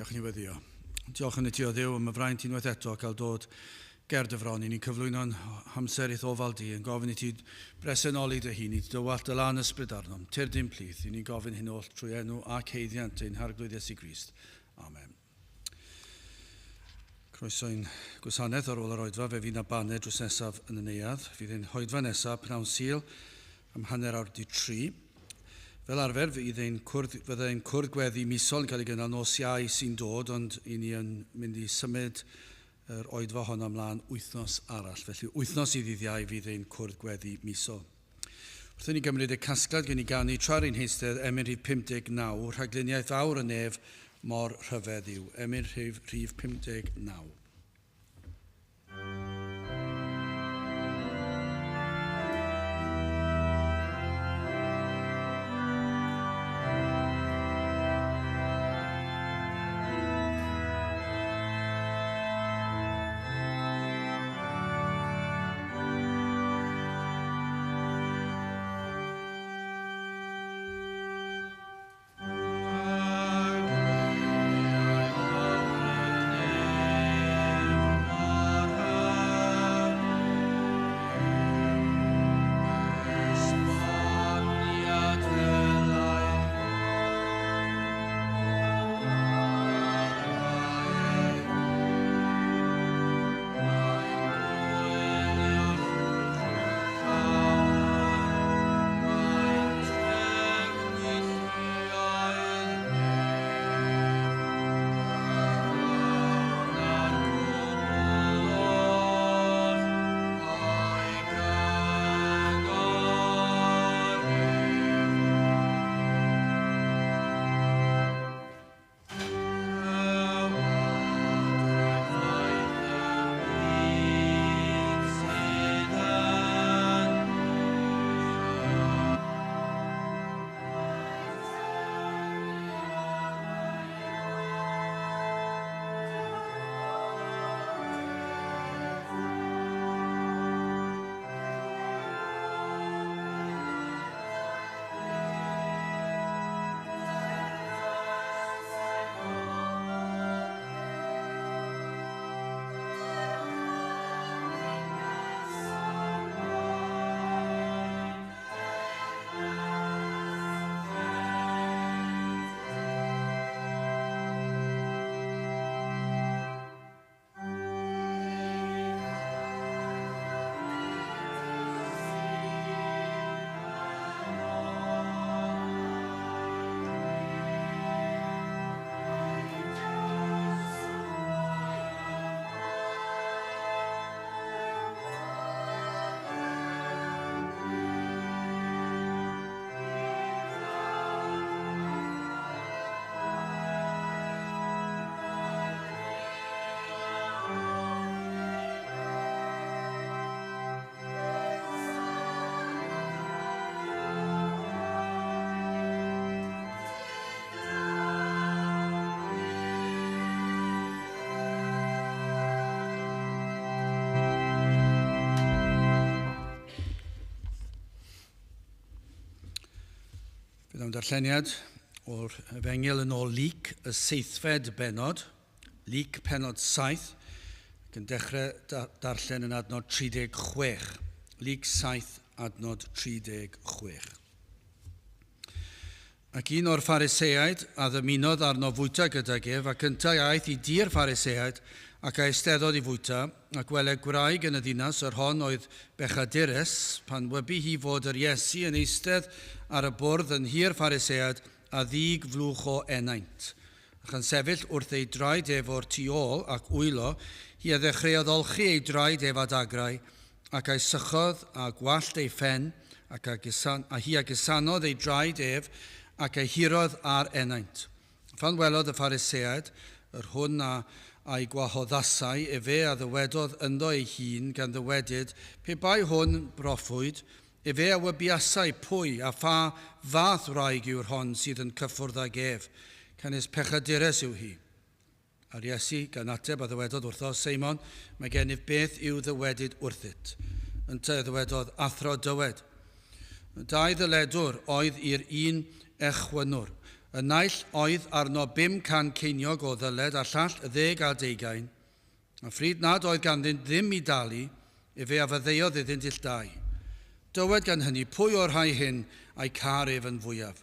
Dewch i ni weddio. Diolch yn y ti o Dduw am y fraint unwaith eto cael dod ger dy fron i ni'n cyflwyno'n hamser i'th ofal di, yn gofyn i ti bresenoli dy hun, i dywallt dy lan ysbryd arnom, tyrd i'n plith, i ni'n gofyn hyn oll trwy enw ac haeddiant ein Harglwydd Iesu Grist. Amen. Croeso i'n gwasanaeth ar ôl yr oedfa, fe fydd na baned drws nesaf yn y neuadd. Fydd ein hoedfa nesaf pnawn Sul am 3:30. Fel arfer, fydd ein cwrdd, fydde ein cwrdd gweddi misol yn cael ei gynnal nos Iau sy'n dod, ond i ni yn mynd i symud yr oedfa honno ymlaen wythnos arall. Felly wythnos i ddydd Iau fydd ein cwrdd gweddi misol. Wrth i ni gymryd y casgliad gen i ganu tra'r ein heistedd emyn rhif 59, rhagluniaeth fawr y nef mor rhyfedd yw. Emyn rhif, rhif 59. Bydd am darlleniad o'r Efengyl yn ôl Luc, y seithfed bennod, Luc pennod 7, ac yn dechrau darllen yn adnod 36. Luc 7, adnod 36. Ac un o'r Phariseaid a ddymunodd arno fwyta gydag ef, ac yntau aeth i dŷ'r Phariseaid, ac a eisteddodd i fwyta, ac wele gwraig yn y ddinas, yr hon oedd bechadures, pan wybu hi fod yr Iesu yn eistedd ar y bwrdd yn nhŷ'r Phariseaid, a ddug flwch o ennaint. A chan sefyll wrth ei draed ef o'r tu ôl, ac wylo, hi a ddechreuodd olchi ei draed ef â dagrau, ac a'i sychodd â gwallt ei phen, ac a gusan, a hi a gusanodd ei draed ef, ac ei hurodd â'r ennaint. Phan welodd y Phariseaid, yr hwn a a'i gwahoddasai, efe a ddywedodd ynddo ei hun, gan ddywedyd, Pe bai hwn broffwyd, efe a wybuasai pwy a pha fath wraig yw'r hon sydd yn cyffwrdd ag ef, canys pechadures yw hi. A'r Iesu, gan ateb, a ddywedodd wrtho, Seimon, mae gennyf beth i'w ddywedyd wrthyt. Yntau a ddywedodd, Athro, dywed. Dau ddyledwr oedd i'r un echwynwr. Y naill oedd arno 500 ceiniog o ddyled a llall 20. A phryd nad oedd ganddynt ddim i dalu, efe a faddeuodd iddynt ill dau. Dywed gan hynny, pwy o'r rhai hyn a'i câr ef yn fwyaf?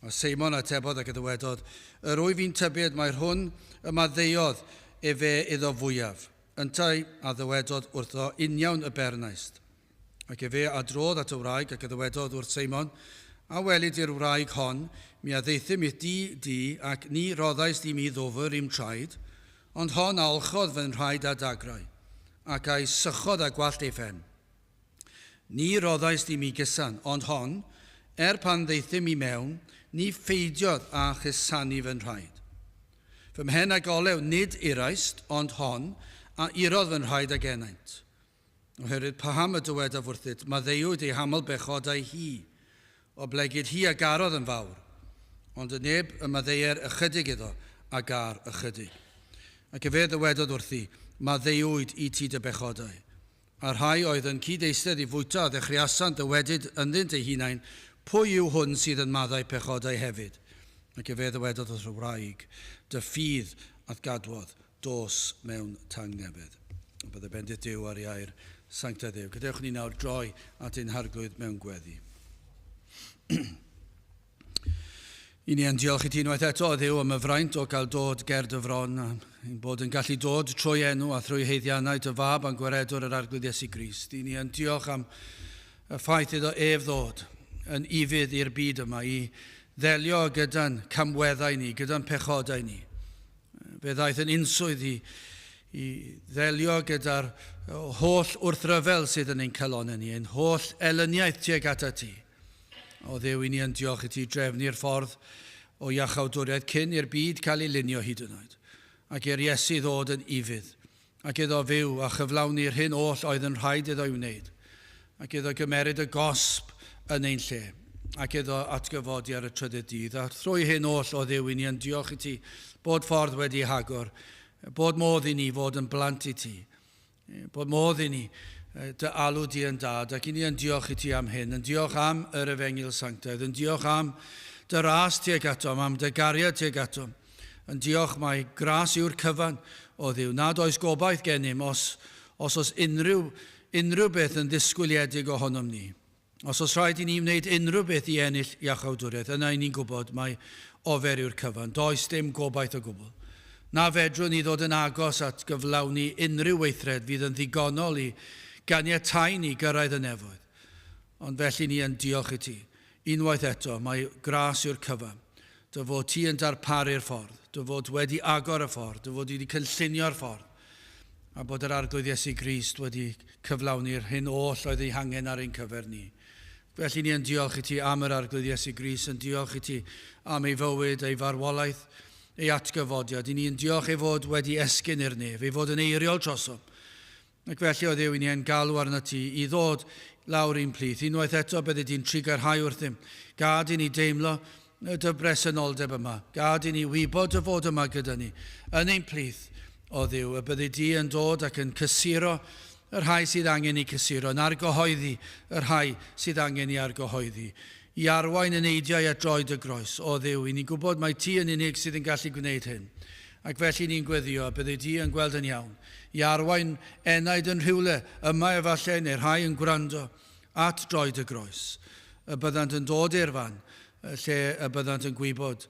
A Seimon atebodd ac a ddywedodd, Yr wyf fi'n tybied mai'r hwn y maddeuodd efe iddo fwyaf. Yntau a ddywedodd wrtho, Uniawn y bernaist. Ac efe a drodd at y wraig ac a ddywedodd wrth Seimon, A weli di'r wraig hon, mi a ddaethum i'th dŷ di, ac ni roddaist i mi ddwfr i'm traed, ond hon a olchodd fy nhraed â dagrau, ac a'i sychodd â gwallt ei phen. Ni roddaist i mi gusan, ond hon, er pan ddaethum i mewn, ni pheidiodd â chusanu fy nhraed. Fy mhen ag olew nid iraist, ond hon a irodd fy nhraed ag ennaint. Oherwydd paham y dywedaf wrthyt, maddeuwyd ei haml bechodau hi, oblegid hi a garodd yn fawr, ond y neb y maddeuer ychydig iddo a gâr ychydig. Ac efe ddywedodd wrthi, Maddeuwyd i ti dy bechodau. A'r rhai oedd yn cyd-eistedd i fwyta a ddechreuasant ddywedyd ynddynt eu hunain, Pwy yw hwn sydd yn maddau pechodau hefyd? Ac efe ddywedodd wrth y wraig, Dy ffydd a'th gadwodd, dos mewn tangnefedd. A bydde bendith Duw ar ei air sanctaidd Dduw. Gadewch ni nawr droi at ein harglwydd mewn gweddi. I ni yn diolch i ti unwaith eto, o Dduw, am y fraint o gael dod ger dy fron, a ein bod yn gallu dod trwy enw a thrwy haeddiannau dy fab a'n gwaredwr yr Arglwydd Iesu Grist. I ni yn diolch am y ffaith iddo ef ddod yn ufudd i'r byd yma i ddelio gyda'n camweddau ni, gyda'n pechodau ni. Fe ddaeth yn unswydd i, i ddelio gyda'r holl wrthryfel sydd yn ein calonnau ni, ein holl elyniaeth tuag atat ti. O Dduw, i ni yn diolch i ti drefnu'r ffordd o iachawdwriaeth cyn i'r byd cael ei lunio hyd yn oed, ac i'r Iesu ddod yn ufudd, ac iddo fyw a chyflawni'r hyn oll oedd yn rhaid iddo ei wneud, ac iddo gymeryd y gosb yn ein lle, ac iddo atgyfodi ar y trydydd dydd. A thrwy hyn oll, o Dduw, i ni yn diolch i ti bod ffordd wedi hagor, bod modd i ni fod yn blant i ti, bod modd i ni dy alw di yn dad, ac i ni yn diolch i ti am hyn, yn diolch am yr efengyl sanctaidd, yn diolch am dy ras tuag atom, am dy gariad tuag atom, Yn diolch mai gras yw'r cyfan, o Dduw, nad oes gobaith gennym os, os oes unrhyw, unrhyw beth yn ddisgwyliedig ohonom ni. Os oes rhaid i ni wneud unrhyw beth i ennill iachawdwriaeth, yna i ni'n gwybod mai ofer yw'r cyfan. Does dim gobaith o gwbl. Na fedrwn ni ddod yn agos at gyflawni unrhyw weithred fydd yn ddigonol i ganiatáu ni gyrraedd y nefoedd. Ond felly ni yn diolch i ti. Unwaith eto, mai gras yw'r cyfan. Dy fod ti yn darparu'r ffordd, dy fod wedi agor y ffordd, dy fod wedi cynllunio'r ffordd, a bod yr Arglwydd Iesu Grist wedi cyflawni'r hyn oll oedd ei hangen ar ein cyfer ni. Felly ni yn diolch i ti am yr Arglwydd Iesu Grist, yn diolch i ti am ei fywyd, ei farwolaeth, ei atgyfodiad. I ni yn diolch ei fod wedi esgyn i'r nef, ei fod yn eiriol trosom. Ac felly, o Dduw, i ni yn galw arnat ti i ddod lawr i'n plith. Unwaith eto, byddi di'n trugarhau wrthym. Gad i ni deimlo dy bresenoldeb yma. Gad i ni wybod dy fod yma gyda ni, yn ein plith, o Dduw, y byddi di yn dod ac yn cysuro y rhai sydd angen eu cysuro, yn argyhoeddi y rhai sydd angen ei argyhoeddi, i arwain eneidiau at droed y groes. O Dduw, i ni'n gwybod mai ti yn unig sydd yn gallu gwneud hyn. Ac felly ni'n gweddïo, y byddi di yn gweld yn iawn, i arwain enaid yn rhywle, yma efallai, neu rhai yn gwrando, at droed y groes. Y byddant yn dod i'r fan lle y byddant yn gwybod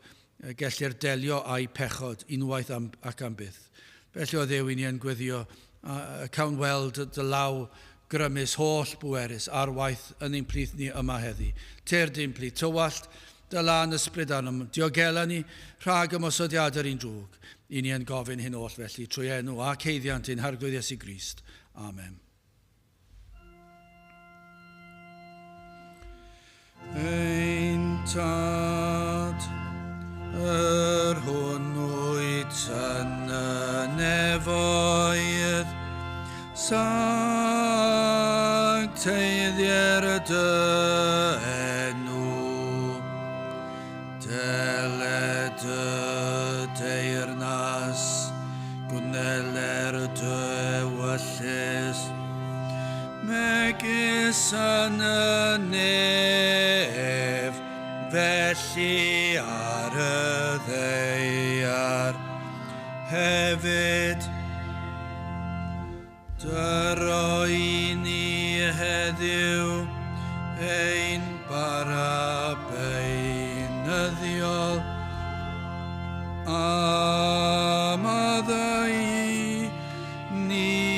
gellir delio â'u pechod unwaith am, ac am byth. Felly o Dduw, i ni yn gweddio, a cawn weld dy law grymus holl bwerus ar waith yn ein plith ni yma heddi. Tyr di'n plith, tywallt dy lân ysbryd arnom, diogela ni rhag ymosodiadau'r un drwg. I ni yn gofyn hyn oll felly trwy enw ac haeddiant ein Harglwydd Iesu Grist. Amen. Ein Tad, yr hwn wyt yn y nefoedd, sancteiddier dy enw, dele dy deyrnas, gwneler dy ewyllys, megis yn y nef, Felly ar y ddaear hefyd. Dyro i ni heddiw ein bara beunyddiol, a maddau i ni.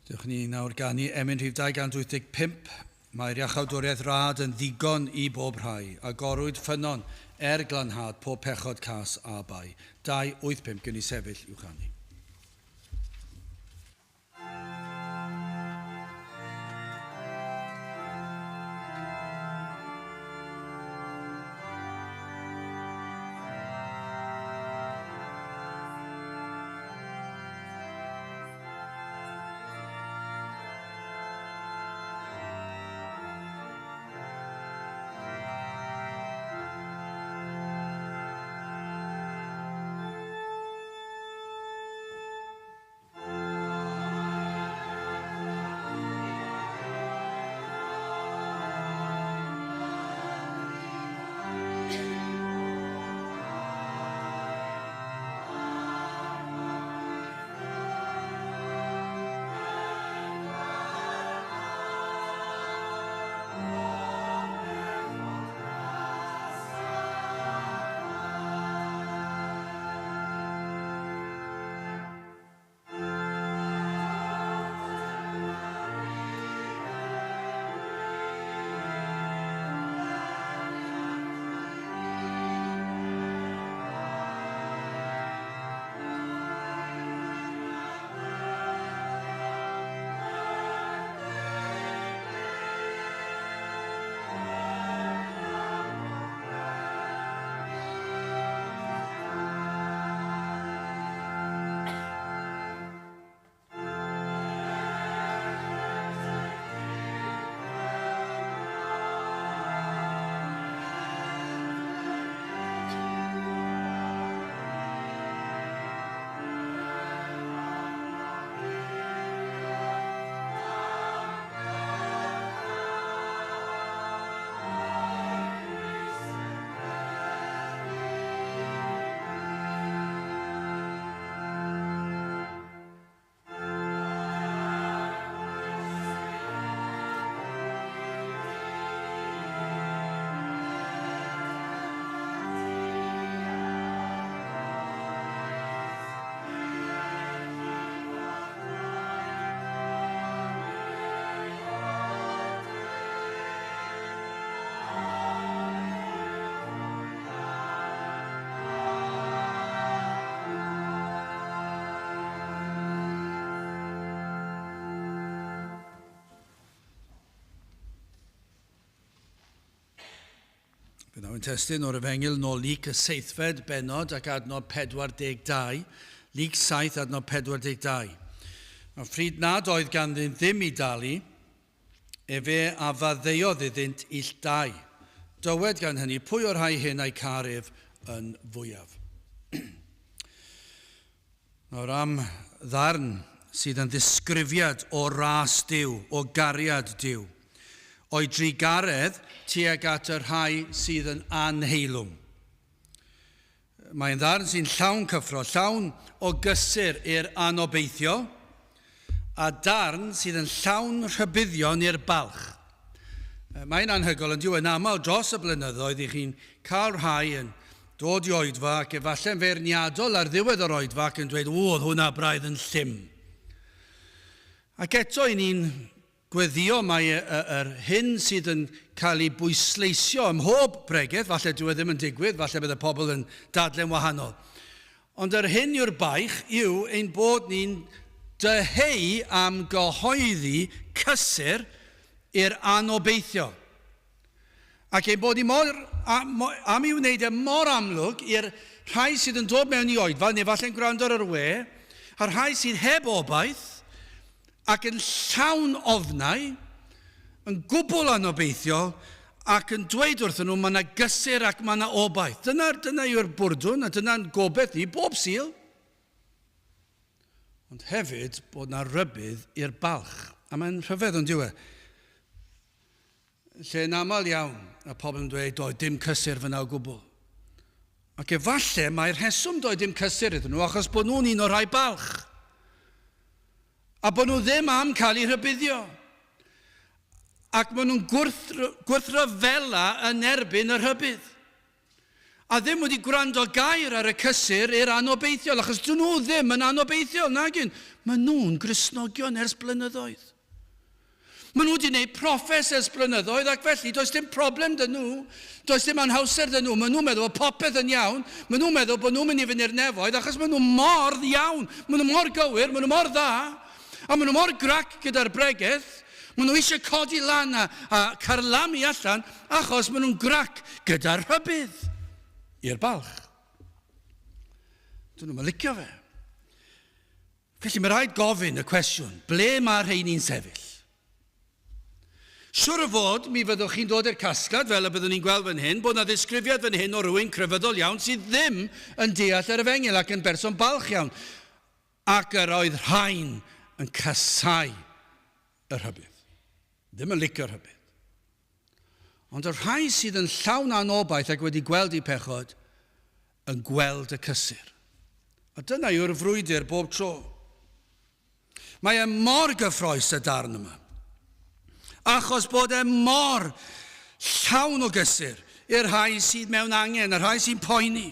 Dewch ni nawr ganu emyn rhif 285. Mae'r iachawdwriaeth rad yn ddigon i bob rhai. Agorwyd ffynnon er glanhad pob pechod cas a bai. 285 gyn i sefyll i'w chanu. Fe ddaw ein testun o'r Efengyl nôl Luc y seithfed bennod ac adnod 42. Luc 7 adnod 42. A phryd nad oedd ganddyn ddim i dalu, efe a faddeuodd iddynt ill dau. Dywed gan hynny, pwy o'r rhai hyn a'i car ef yn fwyaf? Nawr am ddarn sydd yn ddisgrifiad o ras Duw, o gariad Duw. O'i drugaredd tuag at y rhai sydd yn anheilwng. Mae'n ddarn sy'n llawn cyffro, llawn o gysur i'r anobeithio, a darn sydd yn llawn rhybuddion i'r balch. Mae'n anhygoel yn dyw, yn aml dros y blynyddoedd i chi'n cael rhai yn dod i oedfa ac efallai'n feirniadol ar ddiwedd yr oedfa ac yn dweud, o, oedd hwnna braidd yn llym. Ac eto i ni'n Gweddïo mai yr hyn sydd yn cael ei bwysleisio ym mhob pregeth, falle dyw e ddim yn digwydd, falle bydd y pobl yn dadlau'n wahanol. Ond yr hyn yw'r baich yw ein bod ni'n dyheu am gyhoeddi cysur i'r anobeithio. Ac ein bod ni mor, am ei wneud e mor amlwg i'r rhai sydd yn dod mewn i oedfa, neu falle'n gwrando ar yr we, a'r rhai sydd heb obaith, ac yn llawn ofnau, yn gwbl anobeithiol, ac yn dweud wrthyn nhw mae yna gysur ac mae yna obaith. Dyna, dyna yw'r bwrdwn a dyna'n gobeith ni bob Sul. Ond hefyd bod yna rybudd i'r balch. A mae'n rhyfedd ond yw e. Lle yn aml iawn y pobl yn dweud doedd dim cysur fyna o gwbl. Ac efallai mae'r rheswm doedd dim cysur iddyn nhw achos bod nhw'n un o'r rhai balch. A bod nhw ddim am cael eu rhybuddio. Ac maen nhw'n gwrthryfela yn erbyn y rhybudd. A ddim wedi gwrando gair ar y cysur i'r anobeithiol, achos dyn nhw ddim yn anobeithiol, nagyn. Maen nhw'n Gristnogion ers blynyddoedd. Maen nhw wedi gwneud proffes ers blynyddoedd ac felly does dim problem dyn nhw. Does dim anhawster dyn nhw. Maen nhw'n meddwl bod popeth yn iawn. Maen nhw'n meddwl bod nhw'n mynd i fynd i'r nefoedd achos maen nhw mor iawn. Maen nhw mor gywir, maen nhw mor dda. A maen nhw mor grac gyda'r bregeth, maen nhw eisiau codi lan a, a carlamu allan achos maen nhw'n grac gyda'r rhybudd i'r balch. Dyn nhw'n licio fe. Felly mae rhaid gofyn y cwestiwn, ble mae rheini'n sefyll? Siwr o fod, mi fyddwch chi'n dod i'r casgliad, fel y byddwn ni'n gweld fan hyn, bod yna ddisgrifiad fan hyn o rywun crefyddol iawn sydd ddim yn deall yr efengyl ac yn berson balch iawn. Ac yr oedd rhain yn casáu y rhybudd. Ddim yn licio'r rhybudd. Ond y rhai sydd yn llawn anobaith ac wedi gweld eu pechod, yn gweld y cysur. A dyna yw'r frwydr bob tro. Mae e mor gyffroes y darn yma. Achos bod e mor llawn o gysur i'r rhai sydd mewn angen, y rhai sy'n poeni.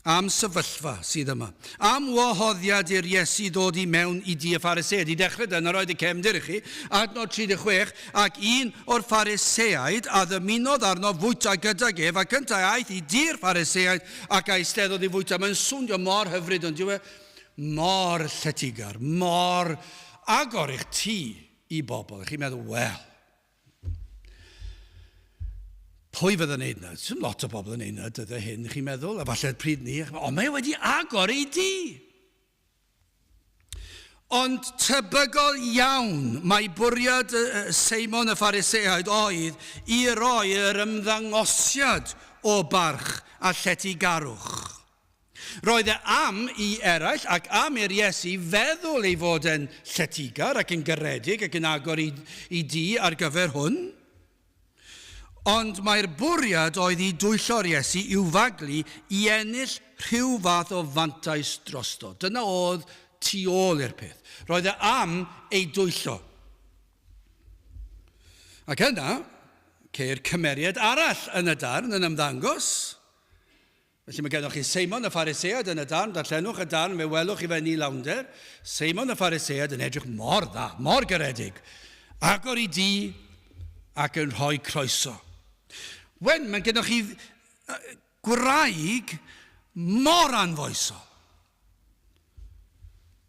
Am sefyllfa sydd yma. Am wahoddiad i'r Iesu ddod i mewn i dŷ y Phariseaid. I ddechrau dyna roedd y cefndir i chi, adnod 36, ac un o'r Phariseaid a ddymunodd arno fwyta gydag ef, ac yntau aeth i dŷ'r Phariseaid ac a eisteddodd i fwyta. Mae'n swnio mor hyfryd, ond dyw e mor lletygar, mor agor eich tŷ i bobl. Chi'n meddwl, wel, Pwy fydd yn neud 'na? Dim lot o bobl yn neud 'na dyddiau hyn, chi'n meddwl, a falle'r pryd ni, ond mae e wedi agor ei dŷ. Ond tebygol iawn mai bwriad Seimon y Phariseaid oedd i roi yr ymddangosiad o barch a lletygarwch. Roedd e am i eraill ac am i'r Iesu feddwl ei fod e'n lletygar ac yn garedig ac yn agor i, i dŷ ar gyfer hwn. Ond mae'r bwriad oedd i dwyllo'r Iesu i'w faglu i ennill rhyw fath o fantais drosto. Dyna oedd tu ôl i'r peth. Roedd e am ei dwyllo. Ac yna, ceir cymeriad arall yn y darn yn ymddangos. Felly mae gennych chi Seimon y Pharisead yn y darn, darllenwch y darn, fe welwch chi fe yn ei lawnder. Seimon y Pharisead yn edrych mor dda, mor garedig. Agor i di ac yn rhoi croeso. Wen, mae gennych chi gwraig mor anfoesol.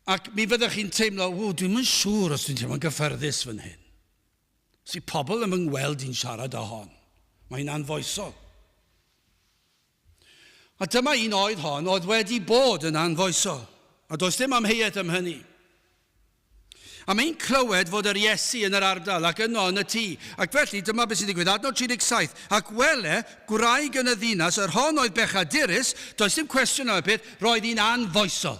Ac mi fyddwch chi'n teimlo, ww, dwi'm yn siŵr os dwi'n teimlo'n gyffyrddus fan hyn. Si pobl yn fy ngweld i'n siarad â hon. Mae'n anfoesol. A dyma un oedd hon oedd wedi bod yn anfoesol. A does dim amheuaeth am hynny. A mae'n clywed fod yr Iesu yn yr ardal ac yno yn y tŷ. Ac felly dyma beth sy'n digwydd. Adnod 37. Ac wele, gwraig yn y ddinas, yr hon oedd bechadurus, does dim cwestiwn am y peth, roedd hi'n anfoesol.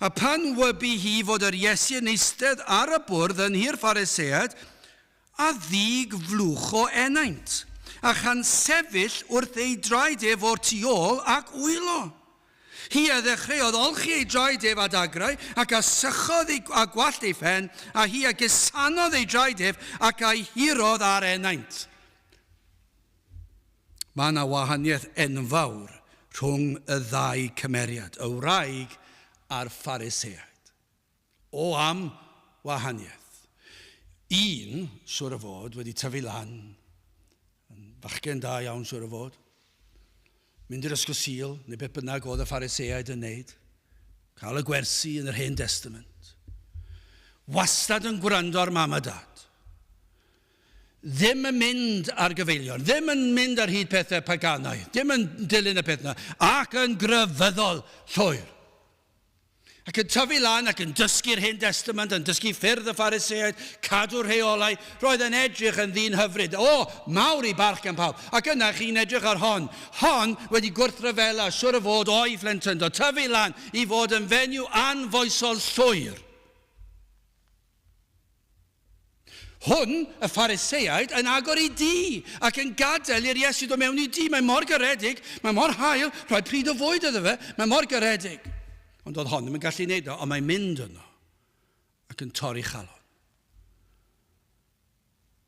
A pan wybu hi fod yr Iesu yn eistedd ar y bwrdd yn nhŷ'r Phariseaid, a ddug flwch o enaint, a chan sefyll wrth ei draed ef o'r tu ôl ac wylo. Hi a ddechreuodd olchi ei draed ef â dagrau, ac a sychodd ei, â gwallt ei phen, a hi a gusanodd ei draed ef, ac a'i hurodd â'r enaint. Mae yna wahaniaeth enfawr rhwng y ddau cymeriad, y wraig a'r Phariseaid. O am wahaniaeth. Un, siwr o fod, wedi tyfu lan, yn fachgen da iawn, siwr o fod, mynd i'r ysgol Sul, neu beth bynnag oedd y Phariseaid yn neud, cael y gwersi yn yr Hen Testament, wastad yn gwrando ar mam a dad, ddim yn mynd ar gyfeilion, ddim yn mynd ar hyd pethau paganaidd, ddim yn dilyn y peth yna, ac yn grefyddol llwyr. Ac yn tyfu lan ac yn dysgu'r Hen Destament, yn dysgu ffyrdd y Phariseaid, cadw'r rheolau, roedd yn edrych yn ddyn hyfryd. O, mawr i barch gan pawb. Ac yna chi'n edrych ar hon. Hon wedi gwrthryfela, siwr o fod, o'i phlentyndod, tyfu lan i fod yn fenyw anfoesol llwyr. Hwn, y Phariseaid, yn agor ei dŷ ac yn gadael i'r Iesu ddod mewn i dŷ. Mae mor garedig, mae mor hael, rhoi pryd o fwyd iddo fe, mae mor garedig. Ond oedd hon ddim yn gallu gwneud o, ond mae'n mynd yno ac yn torri chalon.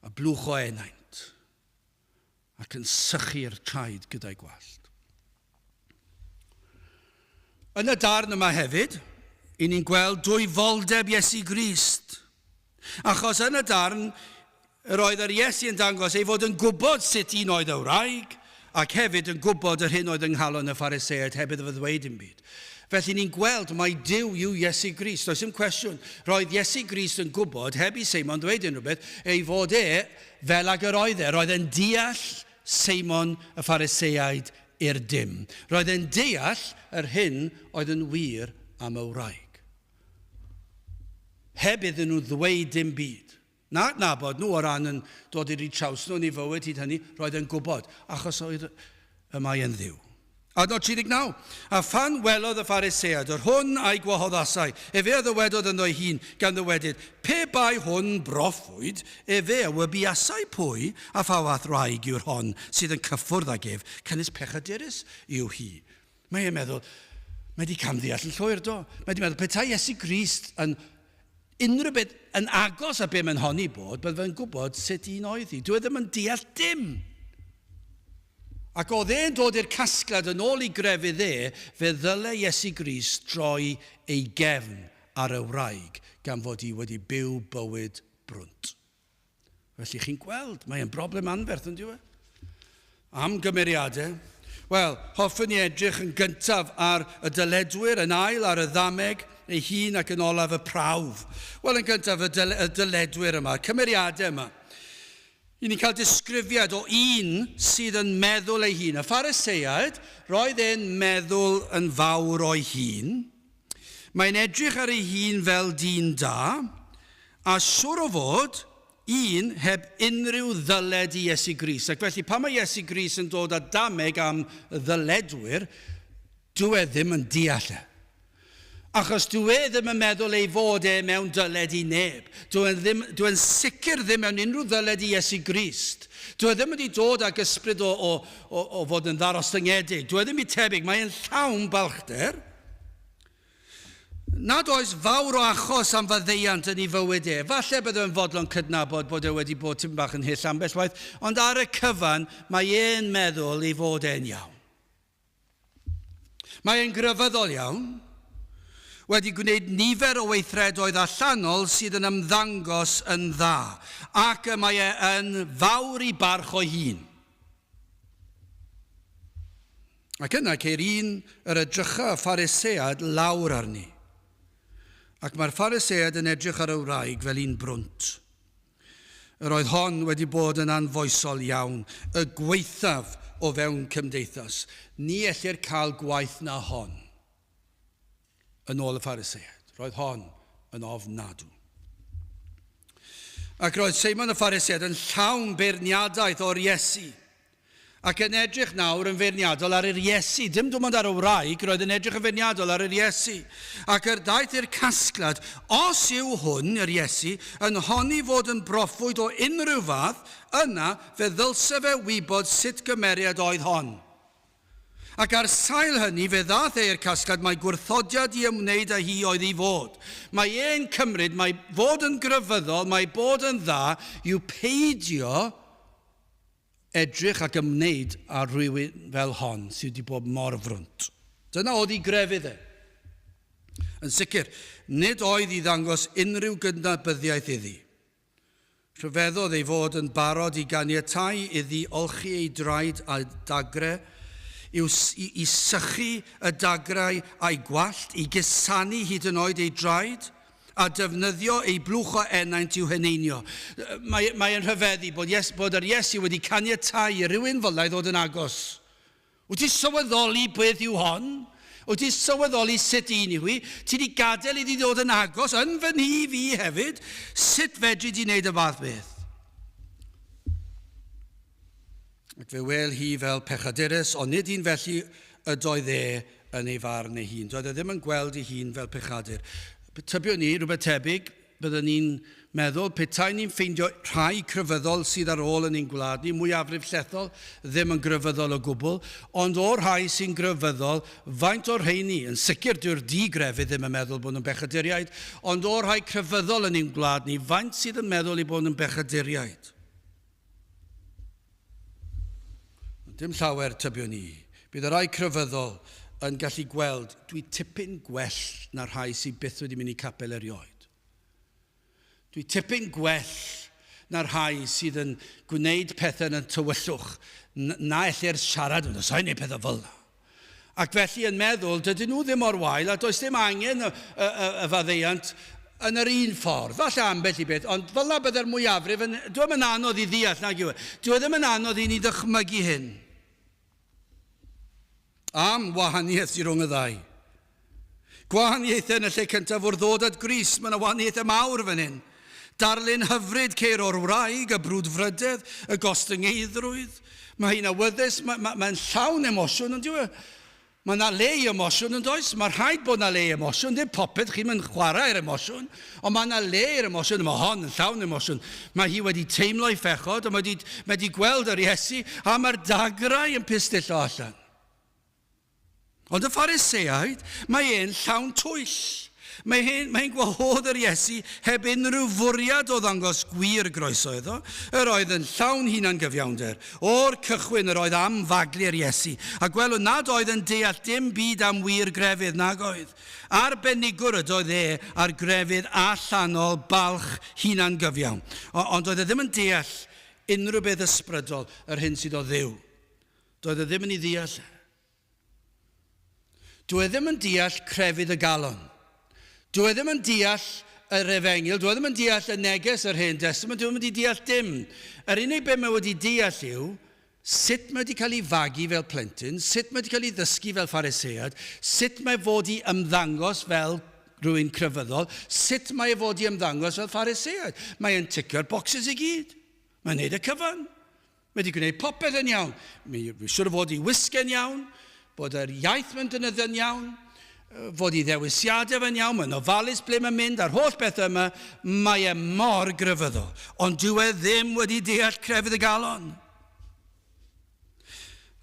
A blwch o enaint ac yn sychu'r traed gyda'i gwallt. Yn y darn yma hefyd, i ni'n gweld dwyfoldeb Iesu Grist. Achos yn y darn, yr oedd yr Iesu yn dangos ei fod yn gwybod sut un oedd y wraig, ac hefyd yn gwybod yr hyn oedd yng nghalon y Phariseaid heb iddo fo ddweud dim byd. Felly ni'n gweld mai Duw yw Iesu Grist. Does dim cwestiwn. Roedd Iesu Grist yn gwybod, heb i Seimon ddweud unrhyw beth, ei fod e fel ag yr oedd e. Roedd e'n deall Seimon y Phariseaid i'r dim. Roedd e'n deall yr hyn oedd yn wir am y wraig. Heb iddyn nhw ddweud dim byd. Na adnabod nhw o ran yn dod i'r traws nhw yn ei fywyd hyd hynny, roedd e'n gwybod, achos oedd y mae e'n Dduw. Adnod 39. A phan welodd y Phariseaid yr hwn a'i gwahoddasai, efe a ddywedodd ynddo ei hun, gan ddywedyd, Pe bai hwn broffwyd, efe a wybuasai pwy a pha fath wraig yw'r hon sydd yn cyffwrdd ag ef, canys pechadurus yw hi. Mae e'n meddwl, mae wedi camddeall yn llwyr, do. Mae wedi meddwl, petai Iesu Grist yn unrhyw beth yn agos a be mae'n honni bod, bydde fe'n gwybod sut un oedd hi. Dwi e ddim yn deall dim. Ac oedd e'n dod i'r casgliad yn ôl i grefydd e, fe ddyle Iesu Grist droi ei gefn ar y wraig gan fod hi wedi byw bywyd brwnt. Felly chi'n gweld, mae e'n broblem anferth yn dyw e? Am gymeriadau. Wel, hoffwn i edrych yn gyntaf ar y dyledwyr, yn ail ar y ddameg ei hun ac yn olaf y prawf. Wel, yn gyntaf y, dyle, y dyledwyr yma, y cymeriadau yma. I ni'n cael disgrifiad o un sydd yn meddwl ei hun. Y Phariseaid, roedd e'n meddwl yn fawr o'i hun. Mae'n edrych ar ei hun fel dyn da, a siwr o fod, un heb unrhyw ddyled i Iesu Grist. Ac felly pan mae Iesu Grist yn dod â dameg am ddyledwyr, dyw e ddim yn deall e. Achos dyw e ddim yn meddwl ei fod e mewn dyled i neb. Dyw e ddim, dyw e'n sicr ddim mewn unrhyw ddyled i Iesu Grist. Dyw e ddim wedi dod ag ysbryd o, o, o, o fod yn ddarostyngedig. Dyw e ddim i tebyg. Mae e'n llawn balchder. Nad oes fawr o achos am faddeuant yn ei fywyd e. Falle bydde fe'n fodlon cydnabod bod e wedi bod tipyn bach yn hyll ambell waith, ond ar y cyfan mae e'n meddwl ei fod e'n iawn. Mae e'n grefyddol iawn, wedi gwneud nifer o weithredoedd allanol sydd yn ymddangos yn dda, ac y mae e yn fawr i barch o'i hun. Ac yna ceir un yr edrycha y Phariseaid lawr arni. Ac mae'r Phariseaid yn edrych ar y wraig fel un brwnt. Yr oedd hon wedi bod yn anfoesol iawn, y gwaethaf o fewn cymdeithas. Ni ellir cael gwaeth na hon. Yn ôl y Phariseaid, roedd hon yn ofnadw. Ac roedd Seimon y Pharisead yn llawn beirniadaeth o'r Iesu. Ac yn edrych nawr yn feirniadol ar yr Iesu. Dim dim ond ar y wraig, roedd yn edrych yn feirniadol ar yr Iesu. Ac yr daeth i'r casgliad, os yw hwn, yr Iesu, yn honni fod yn broffwyd o unrhyw fath, yna fe ddylse fe wybod sut gymeriad oedd hon. Ac ar sail hynny, fe ddaeth e i'r casgliad mai gwrthodiad i ymwneud â hi oedd i fod. Mae e'n cymryd mai fod yn grefyddol, mai bod yn dda, yw peidio edrych ac ymwneud â rhywun fel hon sydd wedi bod mor frwnt. Dyna oedd ei grefydd e. Yn sicr, nid oedd i ddangos unrhyw gydnabyddiaeth iddi. Rhyfeddodd ei fod yn barod i ganiatáu iddi olchi ei draed â dagre, i'w, i, i sychu y dagrau a'i gwallt, i gusanu hyd yn oed ei draed, a defnyddio ei blwch o ennaint i'w heneinio. Mae, mae'n rhyfeddu bod, yes, bod yr Iesu wedi caniatáu i rywun fel i ddod yn agos. Wyt ti sylweddoli beth yw hon? Wyt ti sylweddoli sut un yw hi? Ti wedi gadael iddi ddod yn agos, yn fy nhŷ fi hefyd. Sut fedri di wneud y fath beth? Ac fe wel hi fel pechadurus, ond nid un felly ydoedd e yn ei farn ei hun. Doedd e ddim yn gweld ei hun fel pechadur. Tybiwn ni, rhywbeth tebyg, byddwn ni'n meddwl, petai ni'n ffeindio rhai crefyddol sydd ar ôl yn ein gwlad ni, mwyafrif llethol, ddim yn grefyddol o gwbl, ond o'r rhai sy'n grefyddol, faint o'r rheini, yn sicr dyw'r di-grefydd ddim yn meddwl bod nhw'n bechaduriaid, ond o'r rhai crefyddol yn ein gwlad ni, faint sydd yn meddwl eu bod nhw'n bechaduriaid? Dim llawer, tybiwn i. Bydd y rhai crefyddol yn gallu gweld, dwi tipyn gwell na'r rhai sydd byth wedi mynd i capel erioed. Dwi tipyn gwell na'r rhai sydd yn gwneud pethau yn y tywyllwch, na ellir siarad yn sa'n gwneud pethau fel yna. Ac felly yn meddwl, dydyn nhw ddim mor wael a does dim angen y, y, y, y faddeuant yn yr un ffordd. Falle ambell i beth, ond fel na bydde'r mwyafrif yn... Dyw e'n anodd i ddeall, nag yw e? Dyw e ddim yn anodd i ni ddychmygu hyn. Am wahaniaeth sydd rhwng y ddau. Gwahaniaethau yn y lle cyntaf wrth ddod at Grist. Mae yna wahaniaethau mawr fan hyn. Darlun hyfryd ceir o'r wraig, y brwdfrydedd, y gostyngeiddrwydd. Mae hi'n awyddus, mae'n mae, mae llawn emosiwn, ond yw e? Mae yna le i emosiwn yn does? Mae rhaid bod yna le i emosiwn, ddim popeth chi'n mynd chwarae i'r emosiwn, ond mae yna le i'r emosiwn, mae hon yn llawn emosiwn. Mae hi wedi teimlo ei phechod, a mae wedi, mae wedi gweld yr Iesu, a mae'r dagrau yn pistillo allan. Ond y Phariseaid, mae e'n llawn twyll. Mae e'n mae gwahodd yr Iesu heb unrhyw fwriad o ddangos gwir groeso iddo. Yr oedd yn llawn hunan gyfiawnder. O'r cychwyn yr oedd am faglu'r Iesu, a gwelwn nad oedd yn deall dim byd am wir grefydd nag oedd. Arbenigwr ydoedd e ar grefydd allanol, balch, hunan gyfiawn. Ond oedd e ddim yn deall unrhyw beth ysbrydol, yr hyn sydd o Dduw. Doedd e ddim yn ei ddeall e. Dyw e ddim yn deall crefydd y galon. Dyw e ddim yn deall yr efengyl, dyw e ddim yn deall y neges yr Hen Testament, dyw e ddim wedi deall dim. Yr unig beth mae wedi deall yw sut mae wedi cael ei fagu fel plentyn, sut mae wedi cael ei ddysgu fel Pharisead, sut mae fod i ymddangos fel rhywun crefyddol, sut mae e fod i ymddangos fel Pharisead. Mae e'n ticio'r bocsys i gyd. Mae'n neud y cyfan. Mae wedi gwneud popeth yn iawn. Mae siwr o fod i wisg yn iawn, bod yr iaith mae'n defnyddio'n iawn, fod i ddewisiadau fe'n iawn, mae'n ofalus ble mae'n mynd, a'r holl bethau yma, mae e mor grefyddol. Ond dyw e ddim wedi deall crefydd y galon.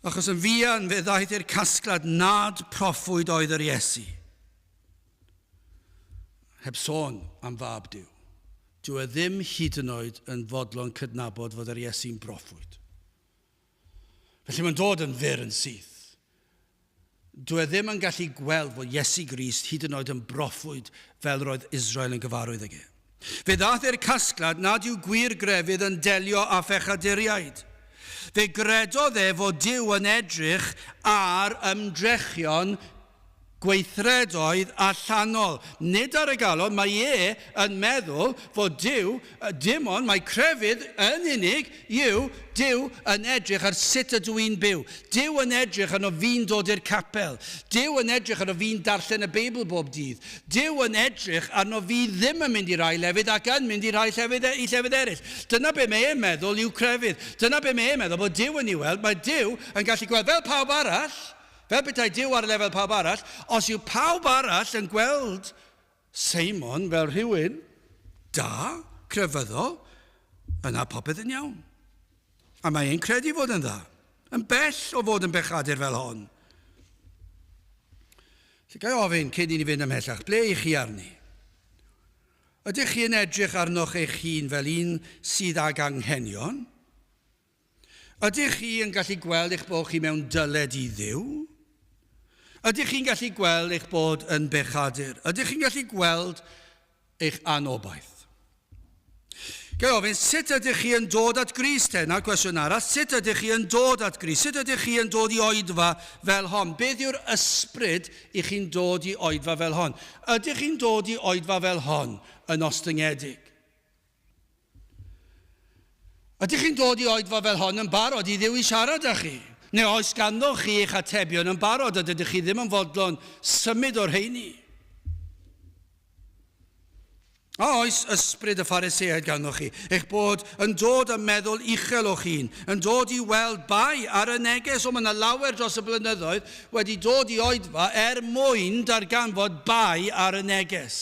Achos yn fuan fe ddaeth i'r casgliad nad proffwyd oedd yr Iesu. Heb sôn am fab Duw. Dyw e ddim hyd yn oed yn fodlon cydnabod fod yr Iesu'n broffwyd. Felly mae'n dod yn fyr yn syth. Dyw e ddim yn gallu gweld fod Iesu Grist hyd yn oed yn broffwyd fel roedd Israel yn gyfarwydd ag e. Fe ddaeth i'r casgliad nad yw gwir grefydd yn delio â phechaduriaid. Fe gredodd e fod Duw yn edrych ar ymdrechion. Gweithredoedd allanol. Nid ar y galon, mae e yn meddwl fod Duw, dim ond, mae crefydd yn unig yw Duw yn edrych ar sut ydw i'n byw. Duw yn edrych arno fi'n dod i'r capel. Duw yn edrych arno fi'n darllen y Beibl bob dydd. Duw yn edrych arno fi ddim yn mynd i rai lefydd ac yn mynd i rai llefydd, e, i llefydd eraill. Dyna be mae e'n meddwl yw crefydd. Dyna be mae e'n meddwl bod Duw yn ei weld. Mae Duw yn gallu gweld fel pawb arall. Fel petai Duw ar lefel pawb arall, os yw pawb arall yn gweld Seimon fel rhywun da, crefyddol, yna popeth yn iawn. A mae e'n credu fod yn dda, yn bell o fod yn bechadur fel hon. Felly ga i ofyn cyn i ni fynd ymhellach, ble i chi arni? Ydych chi yn edrych arnoch eich hun fel un sydd ag anghenion? Ydych chi yn gallu gweld eich bod chi mewn dyled i Dduw? Ydych chi'n gallu gweld eich bod yn bechadur? Ydych chi'n gallu gweld eich anobaith? Ga i ofyn, sut ydych chi yn dod at Grist te? Na'r cwestiwn arall, sut ydych chi yn dod at Grist? Sut ydych chi yn dod i oedfa fel hon? Beth yw'r ysbryd i chi'n dod i oedfa fel hon? Ydych chi'n dod i oedfa fel hon yn ostyngedig? Ydych chi'n dod i oedfa fel hon yn barod i Dduw i siarad â chi? Neu oes ganddoch chi eich atebion yn barod a dydych chi ddim yn fodlon symud o'r rheini? A oes ysbryd y Phariseaid ganddoch chi, eich bod yn dod â meddwl uchel o'ch hun, yn dod i weld bai ar y neges? O, mae yna lawer dros y blynyddoedd wedi dod i oedfa er mwyn darganfod bai ar y neges.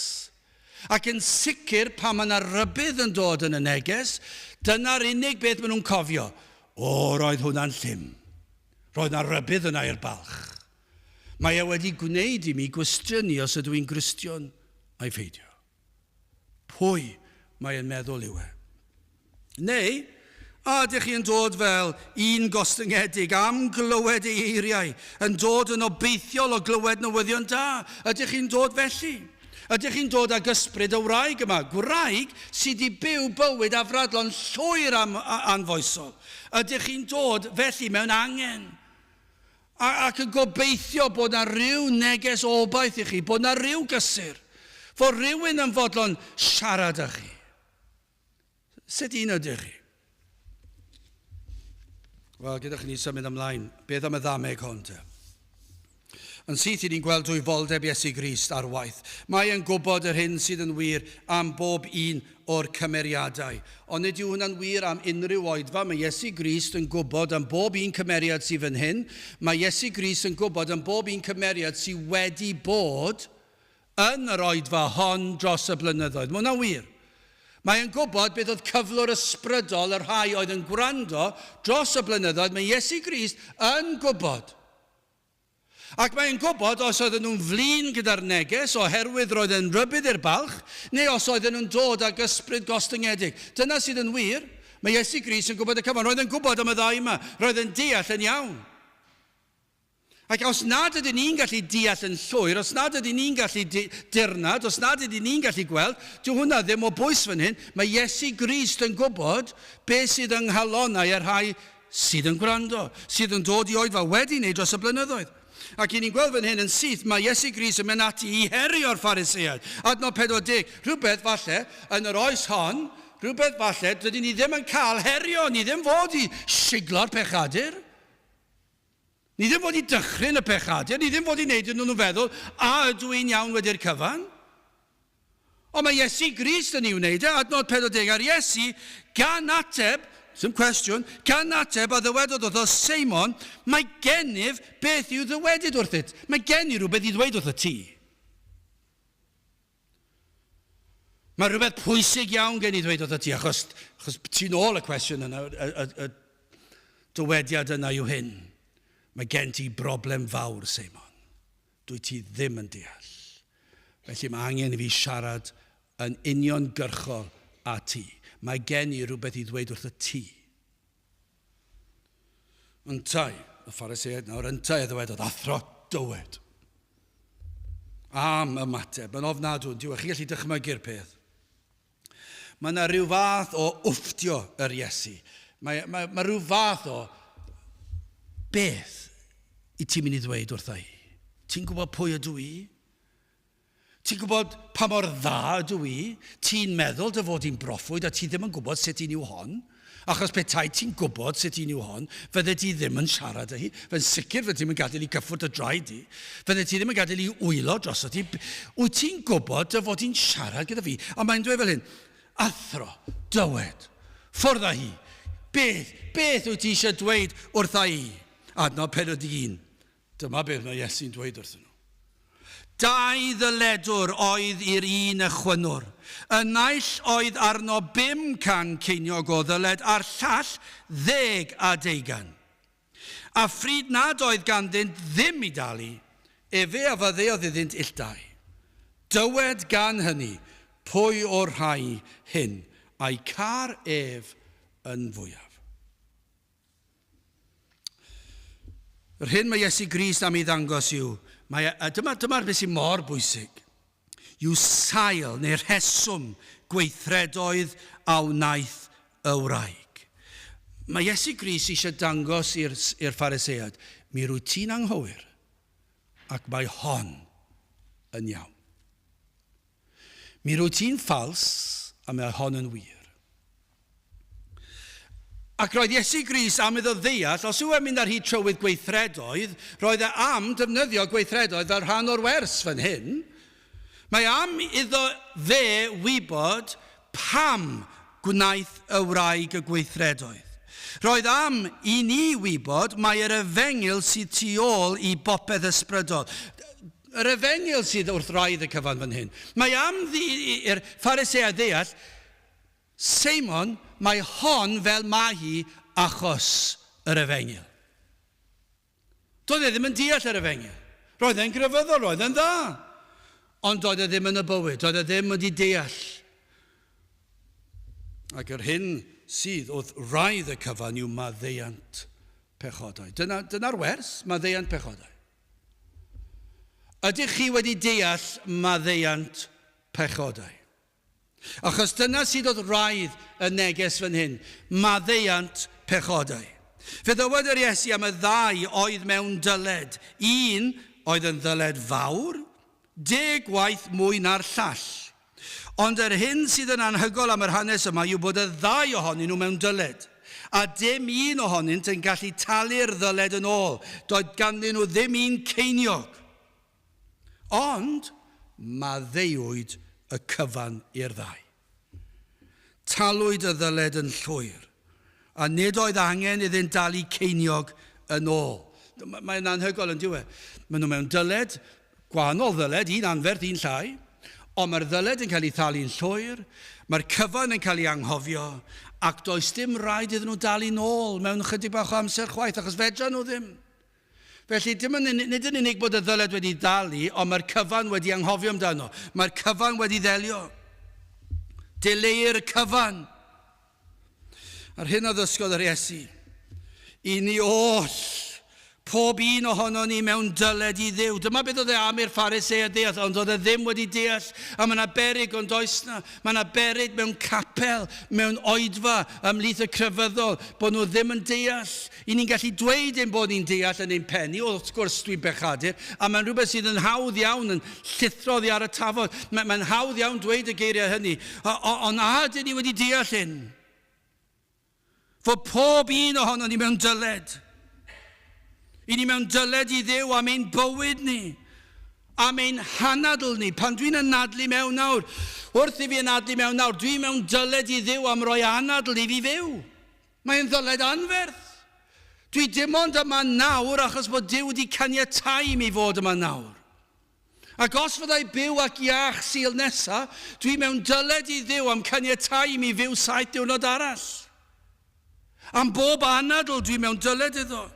Ac yn sicr, pan mae yna rybudd yn dod yn y neges, dyna'r unig beth maen nhw'n cofio. O, roedd hwnna'n llym. Roedd yna rybudd yna i'r balch. Mae e wedi gwneud i mi gwestiynu os ydw i'n Gristion ai pheidio. Pwy mae e'n meddwl yw e? Neu, a ydych chi yn dod fel un gostyngedig am glywed ei eiriau, yn dod yn obeithiol o glywed newyddion da? Ydych chi'n dod felly? Ydych chi'n dod ag ysbryd y wraig yma, gwraig sydd wedi byw bywyd afradlon llwyr am anfoesol? Ydych chi'n dod felly mewn angen? A, ac yn gobeithio bod na ryw neges o obaith i chi, bod na ryw gysur, fod rhywun yn fodlon siarad â chi? Sut un ydych chi? Wel, gyda chi ni symud ymlaen. Beth am y ddameg hon te? Yn syth i ni'n gweld dwyfoldeb Iesu Grist ar waith. Mae e'n gwybod yr hyn sydd yn wir am bob un o'r cymeriadau. Ond nid yw hwnna'n wir am unrhyw oedfa. Mae Iesu Grist yn gwybod am bob un cymeriad sydd fan hyn. Mae Iesu Grist yn gwybod am bob un cymeriad sydd wedi bod yn yr oedfa hon dros y blynyddoedd. Mae hwnna'n wir. Mae e'n gwybod beth oedd cyflwr ysbrydol y rhai oedd yn gwrando dros y blynyddoedd. Mae Iesu Grist yn gwybod. Ac mae'n gwybod os oedden nhw'n flin gyda'r neges oherwydd roedd e'n rhybudd i'r balch, neu os oedden nhw'n dod ag ysbryd gostyngedig. Dyna sydd yn wir. Mae Iesu Grist yn gwybod y cyfan. Roedd e'n gwybod am y ddau yma. Roedd e'n deall yn iawn. Ac os nad ydyn ni'n gallu deall yn llwyr, os nad ydyn ni'n gallu dirnad, os nad ydyn ni'n gallu gweld, dyw hwnna ddim o bwys fan hyn. Mae Iesu Grist yn gwybod beth sydd yng nghalonnau y rhai sydd yn gwrando, sydd yn dod i oedfa wedi wneud dros y blynyddoedd. Ac i ni'n gweld fan hyn yn syth, mae Iesu Grist yn mynd ati i herio'r Phariseaid. Adnod 40, rhywbeth falle yn yr oes hon, rhywbeth falle dydyn ni ddim yn cael herio, ni ddim fod i siglo'r pechadur. Ni ddim fod i dychryn y pechadur, ni ddim fod i wneud iddyn nhw feddwl, a ydw i'n iawn wedi'r cyfan? Ond mae Iesu Grist yn ei wneud e, adnod 40, a'r Iesu, gan ateb, dim cwestiwn, gan ateb a ddywedodd wrtho Seimon, mae gennyf beth i'w ddywedyd wrthyt. Mae gen i rhywbeth i ddweud wrtho ti. Mae rhywbeth pwysig iawn gen i ddweud wrtho ti, achos, achos ti'n ôl y cwestiwn yna, y, y, y dywediad yna yw hyn. Mae gen ti broblem fawr, Seimon. Dwi ti ddim yn deall. Felly mae angen i fi siarad yn uniongyrchol â ti. Mae gen i rhywbeth i ddweud wrtho ti. Yntau, y Phariseaid nawr, yntau a ddywedodd, athro, dywed. Am ymateb, yn ofnadw, yn diwedd, chi'n gallu dychmygu'r peth. Mae yna rhyw fath o wfftio yr Iesu. Mae, mae, mae rhyw fath o beth i ti'n mynd i ddweud wrtha i. Ti'n gwybod pwy ydw i? Ti'n gwybod pa mor dda ydw i? Ti'n meddwl dy fod i'n broffwyd a ti ddim yn gwybod sut un yw hon? Achos petai ti'n gwybod sut un yw hon, fydde ti ddim yn siarad â hi. Fe'n sicr fydde ti'm yn gadael i gyffwrdd dy draed di. Fydde ti ddim yn gadael i wylo drosto ti. Wyt ti'n gwybod dy fod i'n siarad gyda fi? A mae'n dweud fel hyn, Athro, dywed, ffwrdd â hi. Beth, beth wyt ti eisiau dweud wrtha i? Adnod 41. Dyma beth mae Iesu'n dweud wrthyn nhw. Dau ddyledwr oedd i'r un ychwynwr. Y naill oedd arno 500 ceiniog o ddyled a'r llall ddeg a deugain. A phryd nad oedd ganddynt ddim i dalu, efe a faddeuodd iddynt ill dau. Dywed gan hynny, pwy o'r rhai hyn a'i car ef yn fwyaf? Yr hyn mae Iesu Grist am ei ddangos yw, mae, a dyma, dyma'r beth sy'n mor bwysig, yw sail neu rheswm gweithredoedd a wnaeth y wraig. Mae Iesu Grist eisiau dangos i'r Phariseaid, mi rwy ti'n anghywir, ac mae hon yn iawn. Mi rwy ti'n ffals, a mae hon yn wir. Ac roedd Iesu Grist am iddo ddeall, os yw e'n mynd ar hyd trywydd gweithredoedd, roedd e am defnyddio gweithredoedd fel rhan o'r wers fan hyn. Mae am iddo fe wybod pam gwnaeth y wraig y gweithredoedd. Roedd am i ni wybod mai yr efengyl sydd tu ôl i bopeth ysbrydol. Yr efengyl sydd wrth wraidd y cyfan fan hyn. Mae am i'r Phariseaid ddeall, Seimon, mae hon fel mae hi achos yr efengyl. Doedd e ddim yn deall yr efengyl. Roedd e'n grefyddol, roedd e'n dda. Ond doedd e ddim yn y bywyd, doedd e ddim wedi deall. Ac yr hyn sydd wrth wraidd y cyfan yw maddeuant pechodau. Dyna, dyna'r wers, maddeuant pechodau. Ydych chi wedi deall maddeuant pechodau? Achos dyna sydd wrth wraidd y neges fan hyn, maddeuant pechodau. Fe ddywed yr Iesu am y ddau oedd mewn dyled, un oedd yn ddyled fawr, deg gwaith mwy na'r llall. Ond yr hyn sydd yn anhygol am yr hanes yma yw bod y ddau ohonyn nhw mewn dyled, a dim un ohonynt yn gallu talu'r ddyled yn ôl, doedd ganddyn nhw ddim un ceiniog. Ond maddeuwyd y cyfan i'r ddau. Talwyd y ddyled yn llwyr, a nid oedd angen iddynt dalu ceiniog yn ôl. Mae'n anhygoel yn dyw e? Maen nhw mewn dyled, gwahanol ddyled, un anferth, un llai, ond mae'r ddyled yn cael ei thalu'n llwyr, mae'r cyfan yn cael ei anghofio, ac does dim rhaid iddyn nhw dalu'n ôl mewn ychydig bach o amser chwaith, achos fedran nhw ddim. Felly, dim yn, nid yn unig bod y ddyled wedi dalu, ond mae'r cyfan wedi anghofio amdano. Mae'r cyfan wedi ddelio. Dileu'r cyfan. A'r hyn a ddysgodd yr Iesu, i ni oll, pob un ohono ni mewn dyled i Dduw. Dyma beth oedd e am i'r Phariseaid ddeall, ond oedd e ddim wedi deall. A mae yna berig, ond oes na. Mae yna berig mewn capel, mewn oedfa, ymhlith y crefyddol, bod nhw ddim yn deall. I ni'n gallu dweud ein bod ni'n deall yn ein pen ni, wrth gwrs dwi'n bechadur, a mae'n rhywbeth sydd yn hawdd iawn yn llithro oddi ar y tafod. Mae'n mae hawdd iawn dweud y geiriau hynny, ond a ydyn ni wedi deall hyn? Fod pob un ohono ni mewn dyled. I ni mewn dyled i Dduw am ein bywyd ni, am ein hanadl ni. Pan dwi'n anadlu mewn nawr, wrth i fi anadlu mewn nawr, dwi mewn dyled i Dduw am roi anadl i fi fyw. Mae'n ddyled anferth. Dwi dim ond yma nawr achos bod Duw wedi caniatáu i mi fod yma nawr. Ac os fyddai byw ac iach Sul nesa, dwi mewn dyled i Dduw am caniatáu i mi fyw saith diwrnod arall. Am bob anadl dwi mewn dyled iddo.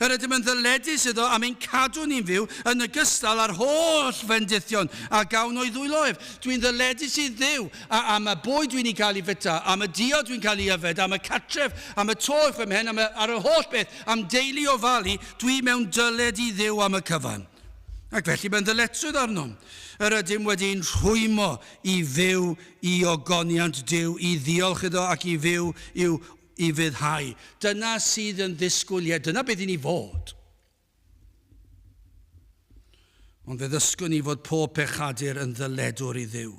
Yr ydym yn ddyledus iddo am ein cadw ni'n fyw, yn ogystal â'r holl fendithion a gawn o'i ddwylo ef. Dwi'n ddyledus i Dduw am y bwyd dwi'n ei gael i fyta, am y diod dwi'n cael ei yfed, am y cartref, am y to uwch fy mhen, am y, ar yr holl beth, am deulu ofalu, dwi mewn dyled i Dduw am y cyfan. Ac felly mae'n ddyletswydd arnom. Yr ydym wedi'n rhwymo i fyw i ogoniant Duw, i ddiolch iddo ac i fyw i'w i fyddhau. Dyna sydd yn ddisgwyliad, dyna beth i ni fod. Ond fe ddysgwn ni fod pob pechadur yn ddyledwr i Dduw.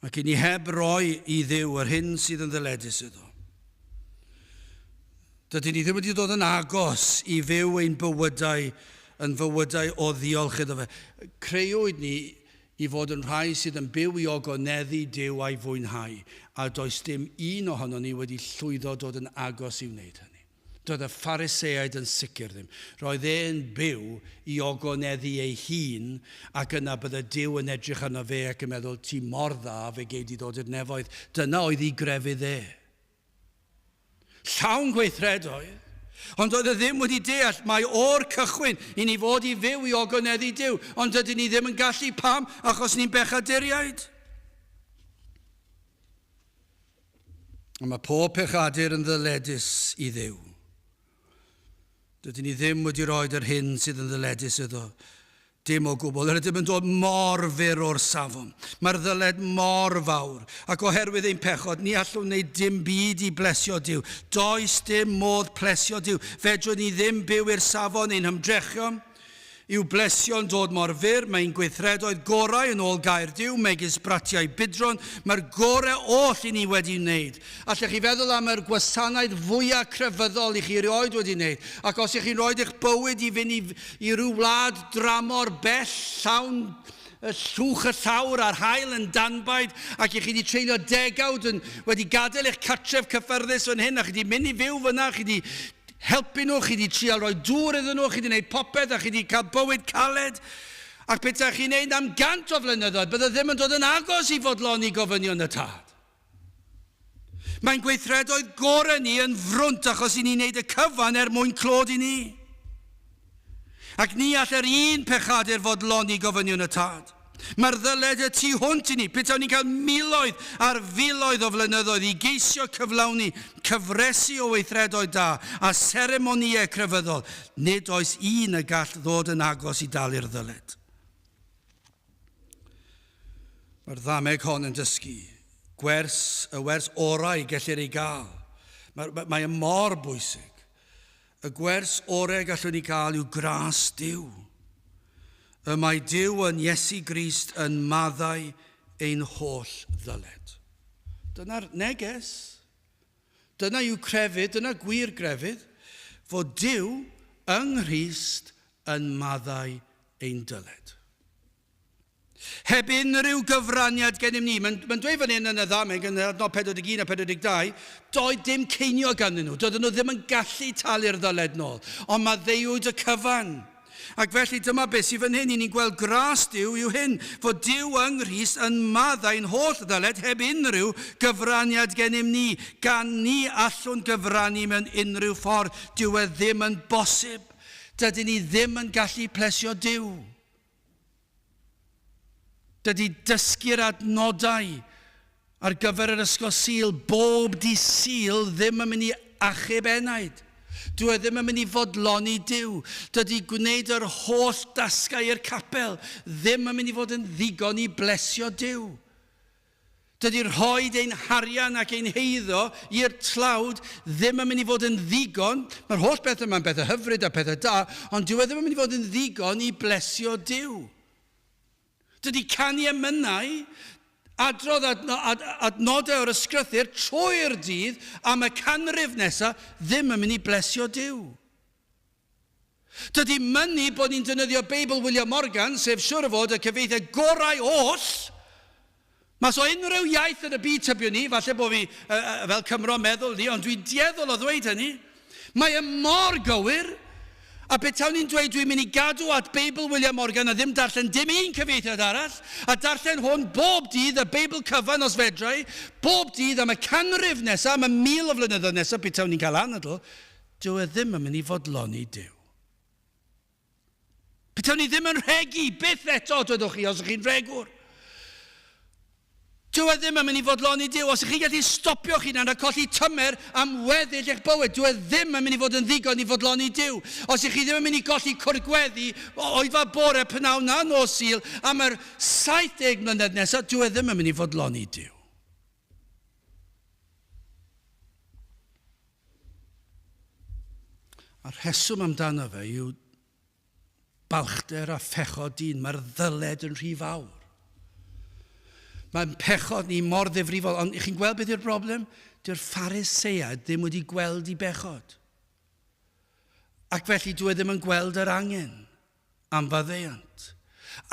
Ac i ni heb roi i Dduw yr hyn sydd yn ddyledus iddo. Dydyn ni ddim wedi dod yn agos i fyw ein bywydau yn fywydau o ddiolch iddo fe. Creuwyd ni i fod yn rhai sydd yn byw i ogoneddu Duw a'i fwynhau, a does dim un ohonon ni wedi llwyddo dod yn agos i wneud hynny. Doedd y Phariseaid yn sicr ddim. Roedd e'n byw i ogoneddu ei hun, ac yna bydde Duw yn edrych arno fe ac yn meddwl, ti mor dda, fe gei di ddod i'r nefoedd. Dyna oedd ei grefydd e. Llawn gweithredoedd. Ond doedd e ddim wedi deall mai o'r cychwyn i ni fod i fyw i ogoneddu Duw. Ond dydyn ni ddim yn gallu. Pam? Achos ni'n bechaduriaid. Ond mae pob pechadur yn ddyledus i Dduw. Dydyn ni ddim wedi rhoi yr hyn sydd yn ddyledus iddo. Dim o gwbl. Yr ydym yn dod mor fyr o'r safon. Mae'r ddyled mor fawr. Ac oherwydd ein pechod, ni allwn wneud dim byd i blesio Duw. Does dim modd plesio Duw. Fedrwn ni ddim byw i'r safon ein hymdrechion. I'w blesio'n dod mor fyr, mae ein gweithredoedd gorau yn ôl gair Duw, megis bratiau budron, mae'r gorau oll i ni wedi wneud. Allech chi feddwl am yr gwasanaeth fwyaf crefyddol i chi erioed wedi wneud, ac os ych chi'n rhoi eich bywyd i fynd i, i ryw wlad dramor bell, llawn y llwch y llawr a'r haul yn danbaid, ac i chi wedi treulio degawd yn, wedi gadael eich cartref cyffyrddus fan hyn, a chi wedi mynd i fyw fyna, chi wedi helpu nhw, chi 'di trial rhoi dŵr iddyn nhw, chi 'di gwneud popeth a chi 'di cael bywyd caled. Ac petai chi'n neud am gant o flynyddoedd, bydde ddim yn dod yn agos i fodloni gofynion y tad. Mae'n gweithredoedd gorau ni yn frwnt achos i ni'n neud y cyfan er mwyn clod i ni. Ac ni all yr un pechadur fodloni gofynion y tad. Mae'r ddyled y tu hwnt i ni. Petawn ni'n cael miloedd ar filoedd o flynyddoedd i geisio cyflawni cyfresi o weithredoedd da a seremonïau crefyddol, nid oes un y gall ddod yn agos i dalu'r ddyled. Mae'r ddameg hon yn dysgu gwers, y wers orau gellir ei gael. Mae, mae, mae e mor bwysig. Y gwers orau gallwn ni gael yw gras Duw. Y mae Duw yn Iesu Grist yn maddau ein holl ddyled. Dyna'r neges. Dyna yw crefydd, dyna gwir grefydd, fod Duw yng Nghrist yn maddau ein dyled. Heb unrhyw gyfraniad gennym ni. Mae'n mae dweud fan hyn yn y ddameg, yn adnod 41 a 42, doedd dim ceiniog ganddyn nhw. Doedden nhw ddim yn gallu talu'r ddyled nôl. Ond maddeuwyd y cyfan. Ac felly dyma beth sydd fan hyn, i ni'n gweld gras Duw yw hyn, fod Duw yng Nghrist yn maddau'n holl ddyled heb unrhyw gyfraniad gennym ni, gan ni allwn gyfrannu mewn unrhyw ffordd. Dyw e ddim yn bosib. Dydyn ni ddim yn gallu plesio Duw. Dydy dysgu'r adnodau ar gyfer yr ysgol Sul bob dydd Sul ddim yn mynd i achub enaid. Dyw e ddim yn mynd i fodloni Duw. Dydy gwneud yr holl dasgau i'r capel ddim yn mynd i fod yn ddigon i blesio Duw. Dydy rhoid ein harian ac ein heiddo i'r tlawd ddim yn mynd i fod yn ddigon. Mae'r holl beth yma'n bethau hyfryd a pethau da, ond dyw e ddim yn mynd i fod yn ddigon i blesio Duw. Dydy canu emynau, adrodd adnodau o'r ysgrythur trwy'r dydd am y canrif nesaf ddim yn mynd i blesio Duw. Dydy mynnu bod ni'n defnyddio Beibl William Morgan, sef siwr o fod y cyfieithiad gorau oll, mas o unrhyw iaith yn y byd tybiwn i, falle bod fi fel Cymro yn meddwl ni, ond dwi'n dueddol o ddweud hynny, mae e mor gywir, a petawn i'n dweud dwi'n mynd i gadw at Beibl William Morgan a ddim darllen dim un cyfieithiad arall, a darllen hwn bob dydd, y Beibl cyfan os fedra i, bob dydd am y canrif nesaf, am y 1,000 o flynyddoedd nesaf, petawn i'n cael anadl, Dyw e ddim yn mynd i fodloni Duw. Petawn ni ddim yn rhegi, byth eto, dwedwch chi, os ydych chi'n rhegwr. Dyw e ddim yn mynd i fodloni Duw. Os ydych chi'n gallu stopio'ch hunan a colli tymer am weddill eich bywyd, dyw e ddim yn mynd i fod yn ddigon i fodloni Duw. Os ydych chi ddim yn mynd i golli cwrgweddi, oedfa bore, p'nawn na nos Sul, am yr 70 mlynedd nesaf, dyw e ddim yn mynd i fodloni Duw. A'r rheswm amdano fe yw Balchder a phechod dyn, mae'r ddyled yn rhy fawr. Mae'n pechod ni mor ddifrifol, ond chi'n gweld beth yw'r broblem? Dyw'r Phariseaid ddim wedi gweld i bechod. Ac felly dwi e ddim yn gweld yr angen am faddeuant.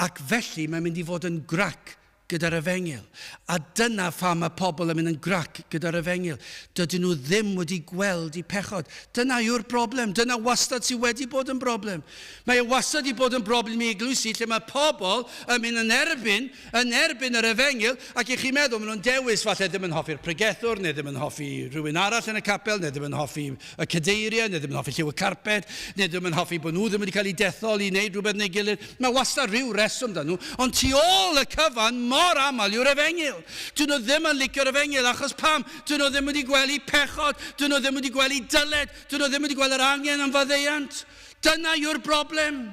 Ac felly mae'n mynd i fod yn grac gyda'r efengyl. A dyna pham mae pobl yn mynd yn grac gyda'r efengyl. Dydyn nhw ddim wedi gweld eu pechod. Dyna yw'r broblem. Dyna wastad sydd wedi bod yn broblem. Mae e wastad wedi bod yn broblem i eglwysi lle mae pobl yn mynd yn erbyn, yn erbyn yr efengyl, ac i chi'n meddwl, maen nhw'n dewis falle ddim yn hoffi'r pregethwr, neu ddim yn hoffi rhywun arall yn y capel, neu ddim yn hoffi y cadeiriau, neu ddim yn hoffi lliw y carped, neu ddim yn hoffi bod nhw ddim wedi cael eu dethol i wneud rhywbeth neu gilydd. Mae wastad rhyw reswm 'da nhw, ond tu ôl y cyfan mor aml yw'r efengyl. Dyn nhw ddim yn licio'r efengyl, achos pam? Dyn nhw ddim wedi gweld eu pechod, dyn nhw ddim wedi gweld eu dyled, dyn nhw ddim wedi gweld yr angen am faddeuant. Dyna yw'r broblem.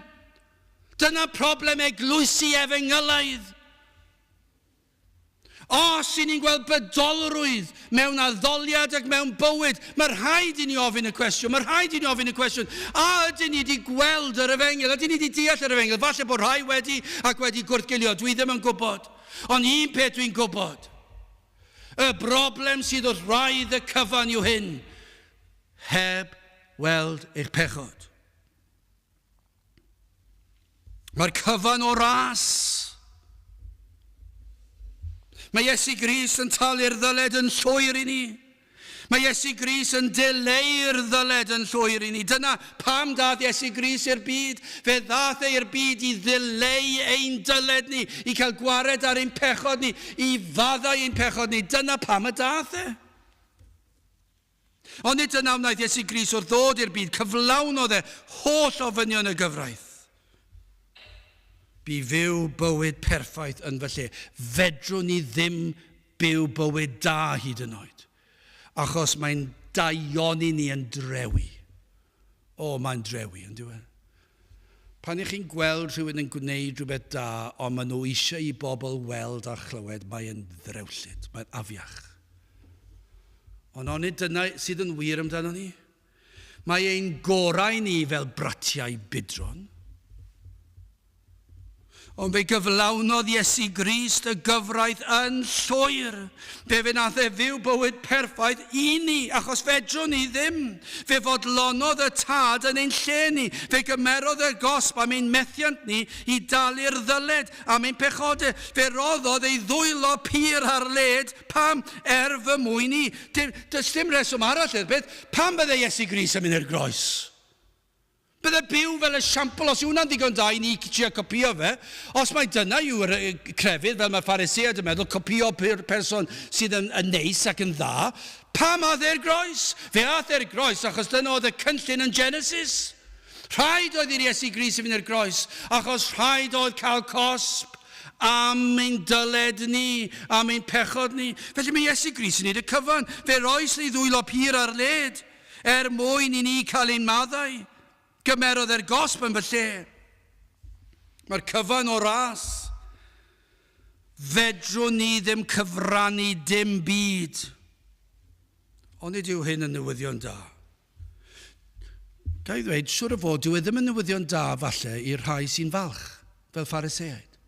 Dyna problem eglwysi efengylaidd. Os i ni'n gweld bydolrwydd mewn addoliad ac mewn bywyd, mae rhaid i ni ofyn y cwestiwn, mae rhaid i ni ofyn y cwestiwn, a ydyn ni wedi gweld yr efengyl, ydyn ni wedi deall yr efengyl? Falle bod rhai wedi ac wedi gwrthgilio, dwi ddim yn gwybod. Ond un peth dwi'n gwybod, y broblem sydd wrth wraidd y cyfan yw hyn, heb weld eich pechod. Mae'r cyfan o ras. Mae Iesu Grist yn talu'r ddyled yn llwyr i ni. Mae Iesu Grist yn dileu'r ddyled yn llwyr i ni. Dyna pam dath Iesu Grist i'r byd. Fe ddath e i'r byd i ddileu ein dyled ni, i cael gwared ar ein pechod ni, i faddau ein pechod ni. Dyna pam y dath e. Ond nid dyna wnaeth Iesu Grist wrth ddod i'r byd, cyflawnodd e holl ofynion y gyfraith. Bu fyw bywyd perffaith yn fy lle. Fedrwn ni ddim byw bywyd da hyd yn oed, achos mae'n daioni ni yn drewi. O, mae'n drewi, yn dyw e? Pan ych chi'n gweld rhywun yn gwneud rhywbeth da, ond maen nhw eisiau i bobl weld a chlywed, mae'n ddrewllyd, mae'n afiach. Ond onid dyna sydd yn wir amdano ni? Mae ein gorau ni fel bratiau budron. Ond fe gyflawnodd Iesu Grist y gyfraith yn llwyr. Fe wnaeth e fyw bywyd perffaith i ni, achos fedrwn ni ddim. Fe fodlonodd y Tad yn ein lle ni. Fe gymerodd y gosb am ein methiant ni i dalu'r ddyled am ein pechodau. Fe roddodd ei ddwylo pur ar led, pam? Er fy mwyn i. Does dim rheswm arall i'r peth. Pam bydde Iesu Grist yn mynd i'r groes? Bydde byw fel esiampl, os yw hwnna'n ddigon da i ni trio copïo fe, os mai dyna yw'r crefydd, fel mae Phariseaid yn meddwl, copïo person sydd yn, yn neis ac yn dda, pam ath e'r groes? Fe ath e'r groes achos dyna oedd y cynllun yn Genesis. Rhaid oedd i'r Iesu Grist i fynd i'r groes, achos rhaid oedd cael cosb am ein dyled ni, am ein pechod ni. Felly mae Iesu Grist yn neud y cyfan. Fe roes ei ddwylo pur ar led. Er mwyn i ni cael ein maddau, gymerodd e'r gosb yn fy lle. Mae'r cyfan o ras. Fedrwn ni ddim cyfrannu dim byd. Onid yw hyn yn newyddion da? Ga i ddweud, siwr o fod, dyw e ddim yn newyddion da falle i'r rhai sy'n falch, fel Phariseaid.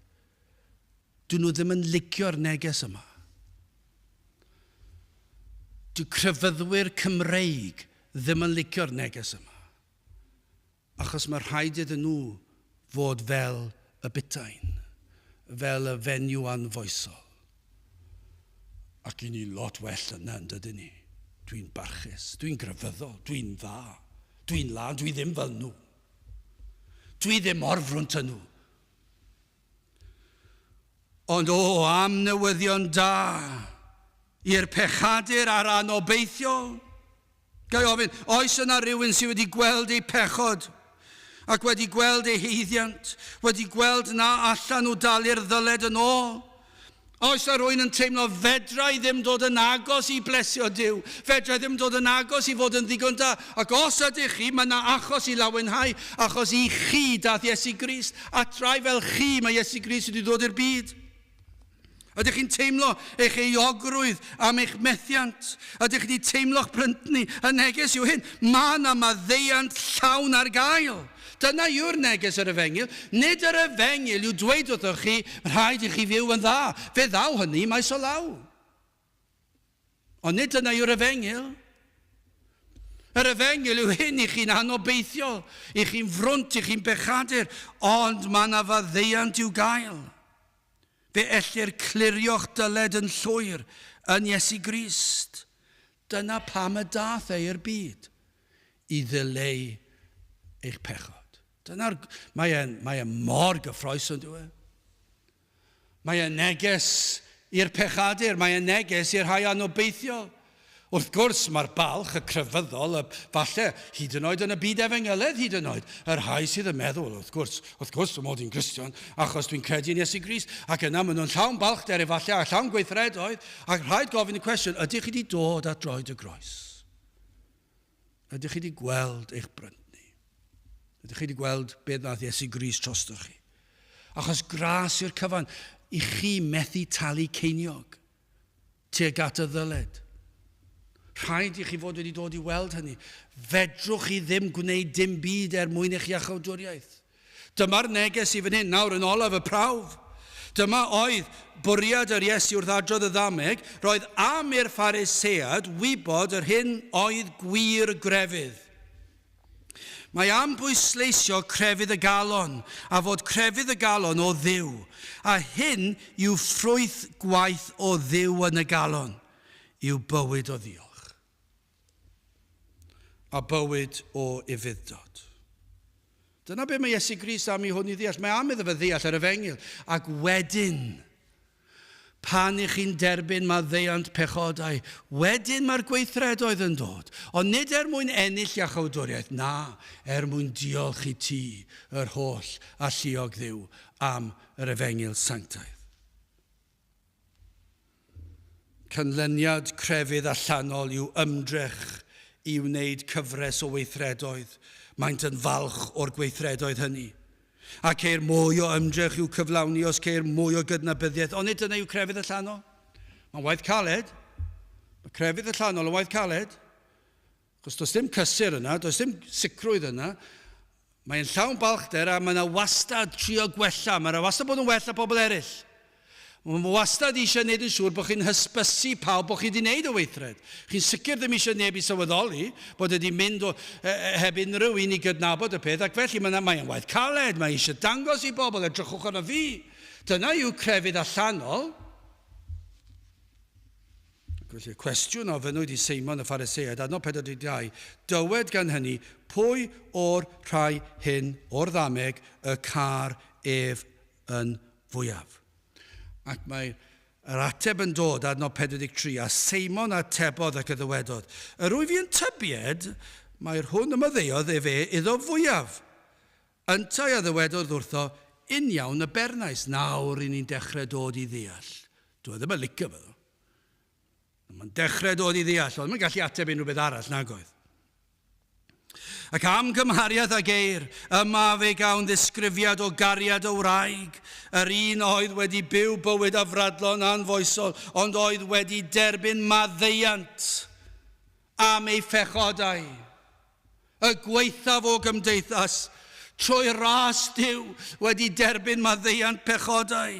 Dyn nhw ddim yn licio'r neges yma. Dyw crefyddwyr Cymreig ddim yn licio'r neges yma, achos mae rhaid iddyn nhw fod fel y butain, fel y fenyw anfoesol. Ac i ni lot well yna, yn dydyn ni? Dwi'n barchus, dwi'n grefyddol, dwi'n dda, dwi'n lân, dwi ddim fel nhw. Dwi ddim mor frwnt â nhw. Ond o, am newyddion da i'r pechadur a'r anobeithiol. Ga i ofyn, oes yna rywun sydd wedi gweld eu pechod ac wedi gweld eu haeddiant, wedi gweld na allan nhw dalu'r ddyled yn ôl? Oes 'na rwy'n yn teimlo fedra i ddim dod yn agos i blesio Duw, fedra i ddim dod yn agos i fod yn ddigon da? Ac os ydych chi, mae 'na achos i lawenhau, achos i chi dath Iesu Grist, at rai fel chi mae Iesu Grist wedi dod i'r byd. Ydych chi'n teimlo eich euogrwydd am eich methiant? Ydych chi wedi teimlo'ch bryntni? Y neges yw hyn, mae 'na maddeuant llawn ar gael. Dyna yw'r neges yr efengyl. Nid yr efengyl yw dweud wrthoch chi, rhaid i chi fyw yn dda. Fe ddaw hynny maes o law. Ond nid dyna yw'r efengyl. Yr efengyl yw hyn i chi'n anobeithiol, i chi'n frwnt, i chi'n bechadur, ond mae yna faddeuant i'w gael. Fe ellir clirio'ch dyled yn llwyr yn Iesu Grist. Dyna pam y daeth e i'r byd, i ddileu eich pechod. Dyna'r... Mae e'n mae e mor gyffroes yn dyw e? Mae e'n neges i'r pechadur, mae e'n neges i'r rhai anobeithiol. Wrth gwrs, mae'r balch, y crefyddol, y, falle, hyd yn oed yn y byd efengyledd hyd yn oed, y rhai sydd yn meddwl, wrth gwrs, wrth gwrs fy mod i'n Gristion, achos dwi'n credu yn Iesu Grist, ac yna maen nhw'n llawn balchder efallai, a llawn gweithredoedd, ac rhaid gofyn y cwestiwn, ydych chi wedi dod at droed y groes? Ydych chi wedi gweld eich bryntni? Ydych chi wedi gweld beth nath Iesu Grist trostoch chi? Achos gras yw'r cyfan, i chi methu talu ceiniog. tuag at y ddyled. Rhaid i chi fod wedi dod i weld hynny. Fedrwch chi ddim gwneud dim byd er mwyn eich iachawdwriaeth. Dyma'r neges i fan hyn, nawr yn olaf y prawf. Dyma oedd bwriad yr Iesu wrth adrodd y ddameg, roedd am i'r Pharisead wybod yr hyn oedd gwir grefydd. Mae am bwysleisio crefydd y galon, a fod crefydd y galon o Dduw, a hyn yw ffrwyth gwaith o Dduw yn y galon, yw bywyd o ddiolch, a bywyd o ufudd-dod. Dyna be mae Iesu Grist am i hwn i ddeall. Mae am iddo fe ddeall yr efengyl, ac wedyn Pan ych chi'n derbyn maddeuant pechodau, wedyn mae'r gweithredoedd yn dod, ond nid er mwyn ennill iachawdwriaeth, na, er mwyn diolch i ti, yr holl alluog Dduw, am yr efengyl sanctaidd. Canlyniad crefydd allanol yw ymdrech i wneud cyfres o weithredoedd. Maent yn falch o'r gweithredoedd hynny. A ceir mwy o ymdrech i'w cyflawni os ceir mwy o gydnabyddiaeth, onid dyna yw crefydd allanol? Mae'n waith caled. Mae crefydd allanol yn waith caled. Chos does dim cysur yna, does dim sicrwydd yna. Mae'n llawn balchder a mae yna wastad trio gwella. Mae yna wastad bod yn well na pobl eraill. Mae wastad eisiau gwneud yn siŵr bod chi'n hysbysu pawb bod chi wedi gwneud y weithred. Chi'n sicr ddim eisiau neb i sylweddoli bod wedi mynd o, e, e, heb unrhyw un i gydnabod y peth, ac felly mae'n mae waith caled, mae eisiau dangos i bobl, edrychwch arno fi. Dyna yw crefydd allanol. Ac felly y cwestiwn a ofynnwyd i Seimon y Phariseaid, adnod 42, dywed gan hynny, pwy o'r rhai hyn o'r ddameg y car ef yn fwyaf. Ac mae yr ateb yn dod, adnod 43, a Seimon atebodd ac y ddywedodd, Yr wyf i yn tybied mai'r hwn y maddeuodd efe iddo fwyaf. Yntau a ddywedodd wrtho, Uniawn y bernais, nawr i ni'n dechrau dod i ddeall. Dwi e ddim yn licio fe ddo. Mae'n dechrau dod i ddeall, ond mae'n gallu ateb unrhyw beth arall nag oedd. Ac am gymhariaeth a geir, yma fe gawn ddisgrifiad o gariad y wraig, yr un oedd wedi byw bywyd afradlon anfoesol, ond oedd wedi derbyn maddeuant am ei phechodau. Y gwaethaf o gymdeithas, trwy ras Duw, wedi derbyn maddeuant pechodau.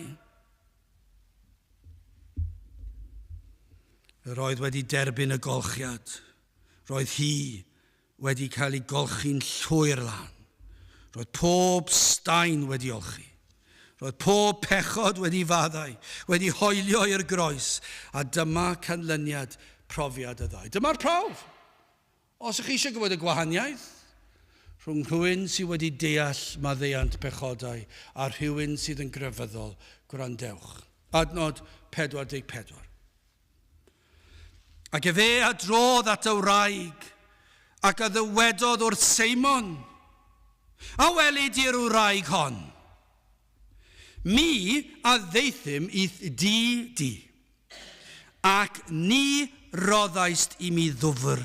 Yr oedd wedi derbyn y golchiad. Roedd hi wedi cael ei golchi'n llwyr lan. Roedd pob staen wedi olchi. Roedd pob pechod wedi faddau, wedi hoelio i'r groes, a dyma canlyniad profiad y ddau. Dyma'r prawf. Os ych chi eisiau gwybod y gwahaniaeth rhwng rhywun sydd wedi deall maddeuant pechodau a rhywun sydd yn grefyddol, gwrandewch. Adnod 44. Ac efe a drodd at y wraig, ac a ddywedodd wrth Seimon, A weli di'r wraig hon? Mi a ddaethum i'th dŷ di, ac ni roddaist i mi ddwfr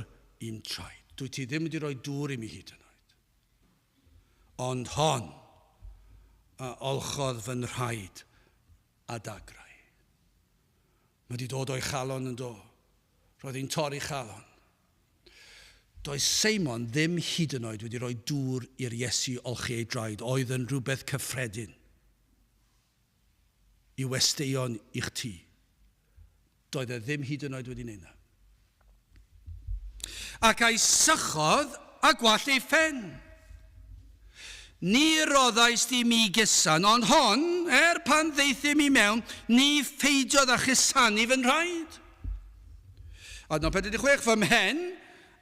i'm traed. Dwyt ti ddim wedi rhoi dŵr i mi hyd yn oed. Ond hon a olchodd fy nhraed a dagrau. Mae wedi dod o'i chalon yn do. Roedd hi'n torri chalon. Doedd Seimon ddim hyd yn oed wedi rhoi dŵr i'r Iesu olchi ei draed, oedd yn rhywbeth cyffredin i westeion i'ch tŷ. Doedd e ddim hyd yn oed wedi wneud 'na. Ac a'i sychodd a gwallt ei phen. Ni roddaist i mi gusan, ond hon, er pan ddaethum i mewn, ni pheidiodd â chusanu fy nhraed. Adnod 46, Fy mhen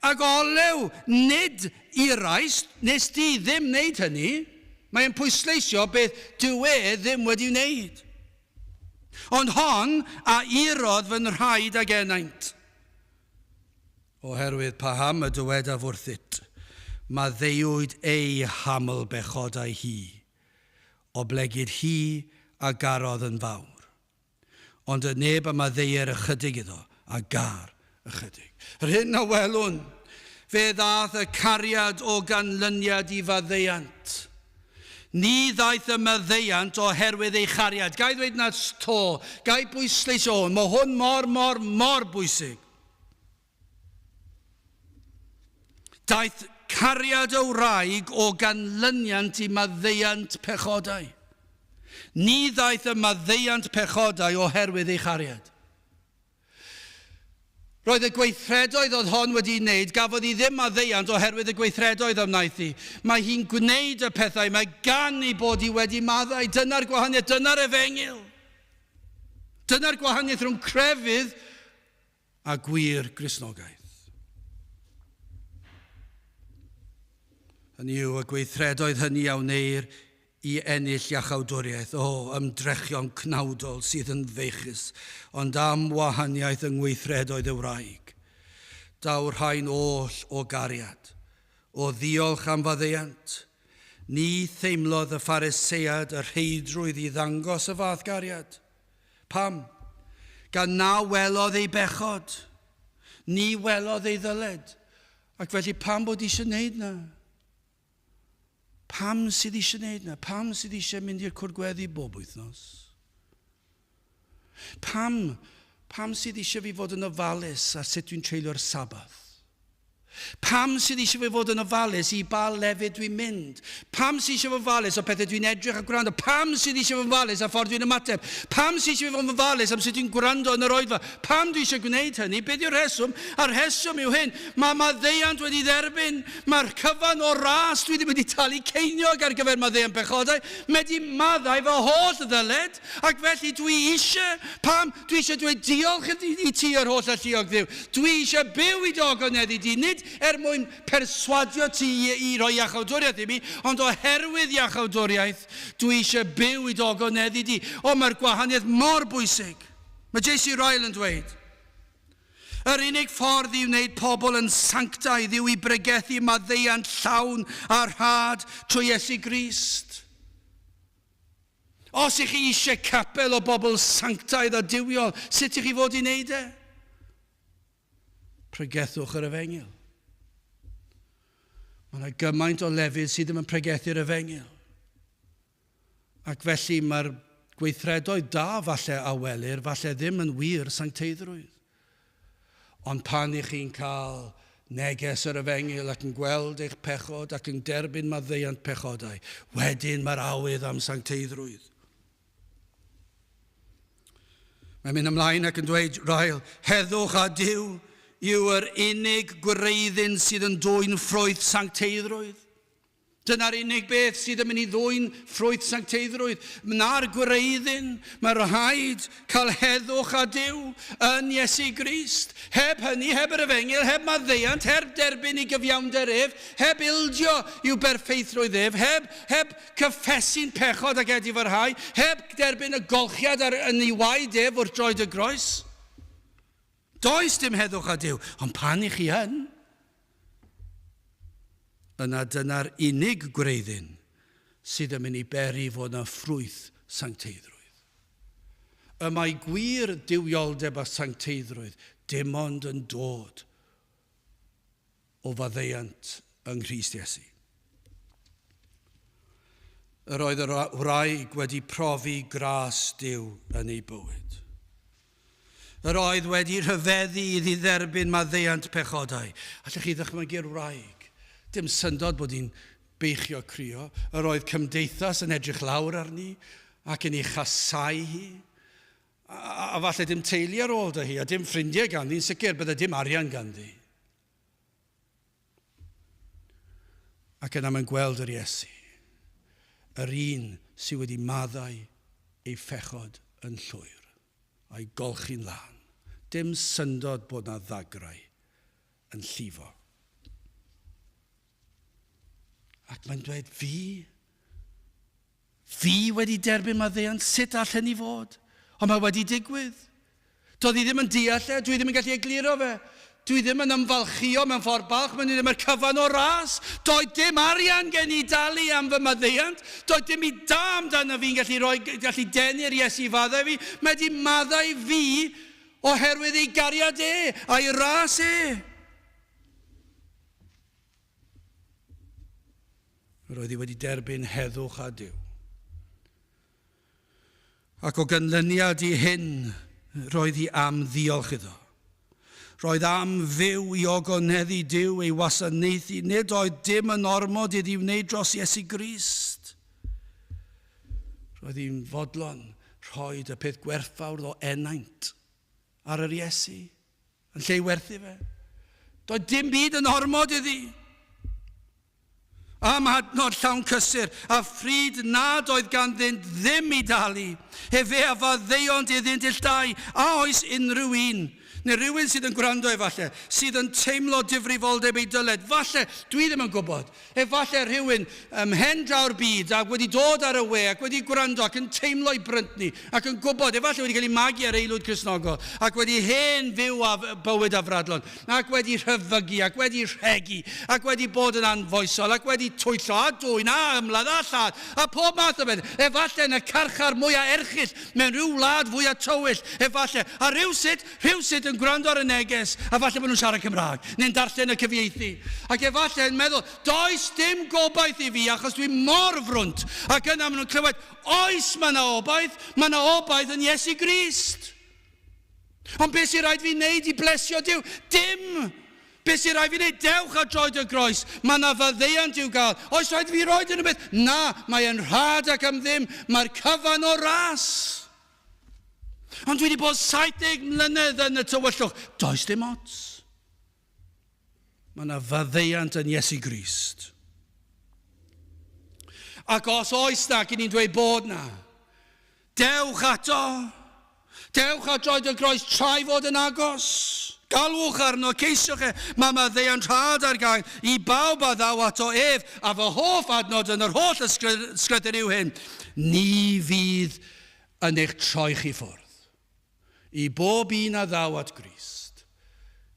ag olew, nid iraist, nes di ddim wneud hynny. Mae'n pwysleisio beth dyw e ddim wedi wneud. Ond hon a irodd fy nhraed ag ennaint. Oherwydd paham y dywedaf wrthyt, maddeuwyd ei haml bechodau hi, oblegid hi a garodd yn fawr. Ond y neb a maddeuer ychydig iddo, a gar ychydig. Yr hyn a welwn, fe ddaeth y cariad o ganlyniad i faddeuant. Ni ddaeth y maddeuant oherwydd ei chariad. Ga i ddweud na to, ga i bwysleisio hwn, mae hwn mor, mor, mor bwysig. Daeth cariad y wraig o ganlyniant i maddeuant pechodau. Ni ddaeth y maddeuant pechodau oherwydd ei chariad. Roedd y gweithredoedd oedd hon wedi'i wneud, gafodd hi ddim maddeuant oherwydd y gweithredoedd a wnaeth hi. Mae hi'n gwneud y pethau mae gan ei bod hi wedi maddau. Dyna'r gwahaniaeth, dyna'r efengyl. Dyna'r gwahaniaeth rhwng crefydd a gwir Gristnogaeth. Hynny yw, y gweithredoedd hynny a wneir i ennill iachawdwriaeth, o, ymdrechion cnawdol sydd yn feichus, ond am wahaniaeth yng ngweithredoedd y wraig. Daw'r rhain oll o gariad, o ddiolch am faddeuant. Ni theimlodd y Pharisead y rheidrwydd i ddangos y fath gariad. Pam? Gan na welodd ei bechod. Ni welodd ei ddyled. Ac felly pam bod eisiau wneud na? Pam sydd eisiau wneud na? Pam sydd eisiau mynd i'r cwrdd gweddi bob wythnos? Pam, pam sydd eisiau fi fod yn ofalus ar sut dwi'n treulio'r Sabath? Pam sydd eisiau fi fod yn ofalus i ba lefydd dwi'n mynd? Pam sydd eisiau fod yn ofalus o pethau dwi'n edrych a gwrando? Pam sydd eisiau fod yn ofalus a ffordd dwi'n ymateb? Pam sydd eisiau fi fod yn ofalus am sut dwi'n gwrando yn yr oedfa? Pam dwi eisiau gwneud hynny? Beth yw'r rheswm? A'r rheswm yw hyn. Mae maddeuant wedi dderbyn. Mae'r cyfan o ras. Dwi ddim wedi talu ceiniog ar gyfer maddeuant pechodau. Mae wedi maddau fy holl ddyled. Ac felly dwi eisiau, pam? Dwi eisiau dweud diolch i ti yr holl alluog Dduw. Dwi eisiau byw i dy ogoneddu di, nid er mwyn perswadio ti i, i roi iachawdwriaeth i mi, ond oherwydd iachawdwriaeth, dwi eisiau byw i dy ogoneddu di. O, mae'r gwahaniaeth mor bwysig. Mae J.C. Ryle yn dweud, Yr unig ffordd i wneud pobl yn sanctaidd yw i bregethu maddeuant llawn a rhad trwy Iesu Grist. Os ych chi eisiau capel o bobl sanctaidd a duwiol, sut ych chi fod i wneud e? Pregethwch yr efengyl. Mae yna gymaint o lefydd sydd ddim yn pregethu'r efengyl. Ac felly mae'r gweithredoedd da falle a welir, falle ddim yn wir sancteiddrwydd. Ond pan ych chi'n cael neges yr efengyl ac yn gweld eich pechod ac yn derbyn maddeuant pechodau, wedyn mae'r awydd am sancteiddrwydd. Mae'n mynd ymlaen ac yn dweud, Ryle, heddwch a Duw yw yr unig gwreiddyn sydd yn dwyn ffrwyth sancteiddrwydd. Dyna'r unig beth sydd yn mynd i ddwyn ffrwyth sancteiddrwydd. Na'r gwreiddyn, mae rhaid cael heddwch â Duw yn Iesu Grist. Heb hynny, heb yr efengyl, heb maddeuant, heb derbyn ei gyfiawnder ef, heb ildio i'w berffeithrwydd ef, heb, heb cyffesu'n pechod ac edifarhau, heb derbyn y golchiad ar, yn ei waed ef wrth droed y groes. Does dim heddwch â Duw, ond pan i chi yn, yna dyna'r unig gwreiddyn sydd yn mynd i beri fod yna ffrwyth sancteiddrwydd. Y mae gwir duwioldeb a sancteiddrwydd dim ond yn dod o faddeuant yng Nghrist Iesu. Yr oedd yr wraig wedi profi gras Duw yn ei bywyd. Yr oedd wedi rhyfeddu iddi dderbyn maddeuant pechodau. Allech chi ddychmygu'r wraig? Dim syndod bod hi'n beichio crio. Yr oedd cymdeithas yn edrych lawr arni ac yn ei chasau hi. A, a falle dim teulu ar ôl dy hi, a dim ffrindiau ganddi, yn sicr bydde dim arian ganddi. Ac yna mae'n gweld yr Iesu, yr un sydd wedi maddau ei phechod yn llwyr, a'i golchi'n lân. Dim syndod bod na ddagrau yn llifo. Ac mae'n dweud, fi? Fi wedi derbyn maddeuant, sut all hynny fod? Ond mae wedi digwydd. Doedd hi ddim yn deall e, dwi ddim yn gallu egluro fe. Dwi ddim yn ymfalchïo mewn ffordd balch, mae'n ddim yr cyfan o ras. Doedd dim arian gen i dalu am fy maddeuant. Doedd dim i da amdano fi'n gallu, rhoi, gallu denu'r Iesu i faddau fi. Mae wedi maddau fi oherwydd ei gariad e a'i ras e. Yr oedd hi wedi derbyn heddwch â Duw. Ac o ganlyniad i hyn, roedd hi am ddiolch iddo. Roedd am fyw i ogoneddu Duw ei wasanaethu. Nid oedd dim yn ormod iddi wneud dros Iesu Grist. Roedd hi'n fodlon rhoi y peth gwerthfawr o enaint ar yr Iesu. Yn lle i werthu fe. Doedd dim byd yn ormod iddi. Am adnod llawn cysur, a phryd nad oedd ganddynt ddim i dalu, efe a faddeuont iddynt ill dau, a oes unrhyw un, neu rhywun sydd yn gwrando efallai, sydd yn teimlo difrifoldeb ei dyled, falle, dwi ddim yn gwybod, Efallai rhywun ym mhen draw'r byd ac wedi dod ar y we ac wedi gwrando ac yn teimlo'i bryntni ac yn gwybod, efallai wedi cael ei magu ar aelwyd Cristnogol ac wedi hen fyw a bywyd afradlon ac wedi rhyfygu ac wedi rhegi ac wedi bod yn anfoesol ac wedi twyllo a dwyn a ymladd a lladd a pob math o beth. Efallai yn y carchar mwyaf erchyll mewn rhyw wlad fwyaf tywyll, efallai, a rhywsut Rhywsut yn gwrando ar y neges, a falle bod nhw'n siarad Cymraeg, neu'n darllen y cyfieithu, ac efallai yn meddwl, does dim gobaith i fi achos dwi mor frwnt. Ac yna maen nhw'n clywed, oes mae yna obaith, mae yna obaith yn Iesu Grist. Ond beth sy'n rhaid fi wneud i blesio Duw? Dim! Beth sy'n rhaid fi wneud? Dewch a droed y groes. Mae yna faddeuant i'w gael. Oes rhaid fi roed unrhyw beth? Na, mae e'n rhad ac am ddim. Mae'r cyfan o ras. Ond dwi wedi bod 70 mlynedd yn y tywyllwch. Does dim ots. Mae yna faddeuant yn Iesu Grist. Ac os oes na, gyn ni'n dweud bod na, dewch ato. Dewch at droed y groes tra'i fod yn agos. Galwch arno, ceisiwch e. Mae maddeuant rhad ar gael i bawb a ddaw ato ef, a fy hoff adnod yn yr holl ysgrythur yw hyn. Ni fydd yn eich troi chi ffwrdd. I bob un a ddaw at Grist,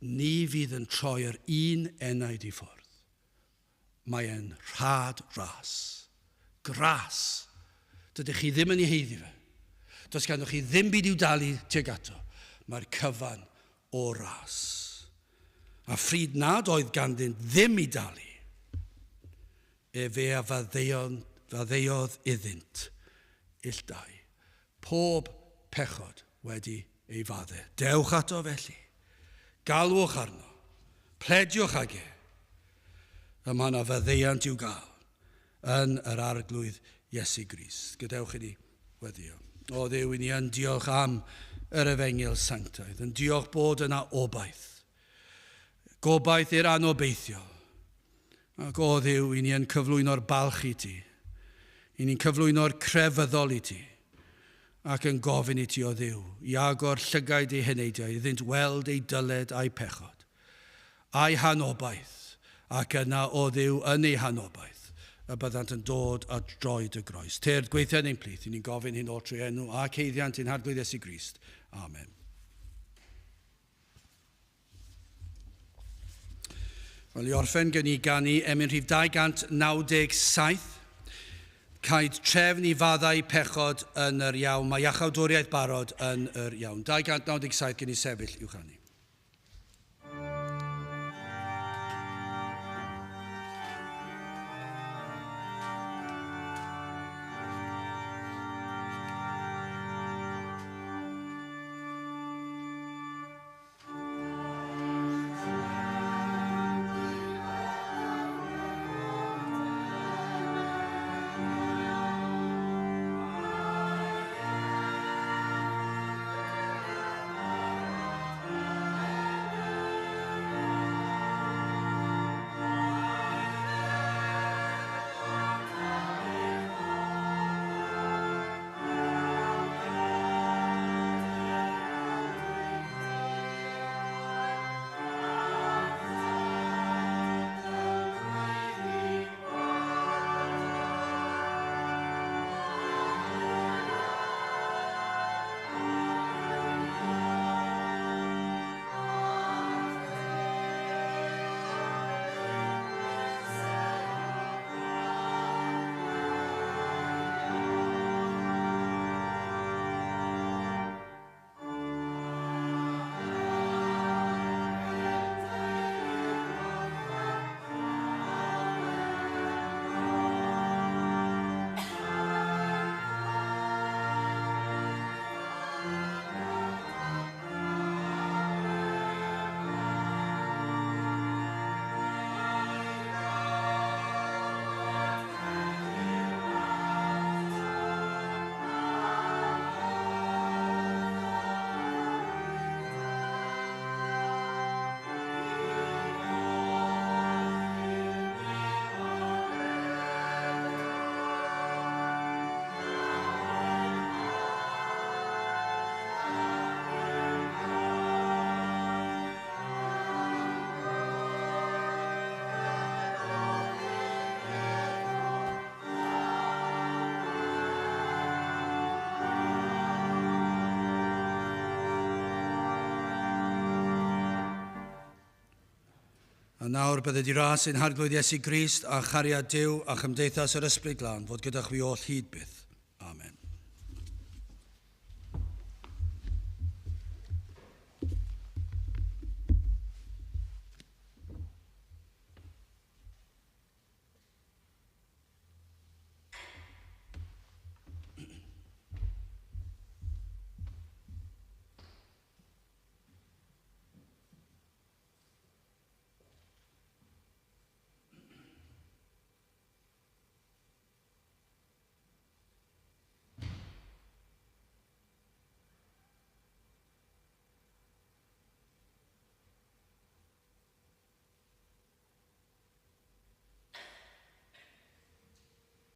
ni fydd yn troi yr un enaid i ffwrdd. Mae e'n rhad ras. Gras. Dydych chi ddim yn ei haeddu fe. Does ganddoch chi ddim byd i'w dalu tuag ato. Mae'r cyfan o ras. A phryd nad oedd ganddynt ddim i dalu, Efe a faddeuodd iddynt ill dau, pob pechod wedi ei fadde. Dewch ato felly. Galwch arno. Plediwch ag e. Y mae yna faddeuant i'w gael yn yr Arglwydd Iesu Grist. Gadewch i ni weddio. O Dduw, i ni yn diolch am yr efengyl sanctaidd, yn diolch bod yna obaith. Gobaith i'r anobeithiol. Ac o Dduw, i ni yn cyflwyno'r balch i ti. I ni'n cyflwyno'r crefyddol i ti. Ac yn gofyn i ti, o Dduw, i agor llygaid eu heneidiau iddynt weld eu dyled a'u pechod, a'u hanobaith, ac yna, o Dduw, yn eu hanobaith, y byddant yn dod at droed y groes. Tyrd, gweithio yn ein plith, i ni'n gofyn hyn oll trwy enw ac haeddiant ein Harglwydd Iesu Grist. Amen. Wel, i orffen, gen i ganu emyn rhif 297. Caed trefn i faddau pechod yn yr iawn. Mae iachawdwriaeth barod yn yr iawn. 297 gen i sefyll i'w chanu. A nawr bydded i ras ein Harglwydd Iesu Grist a chariad Duw a chymdeithas yr Ysbryd Glân fod gyda chwi oll hyd byth.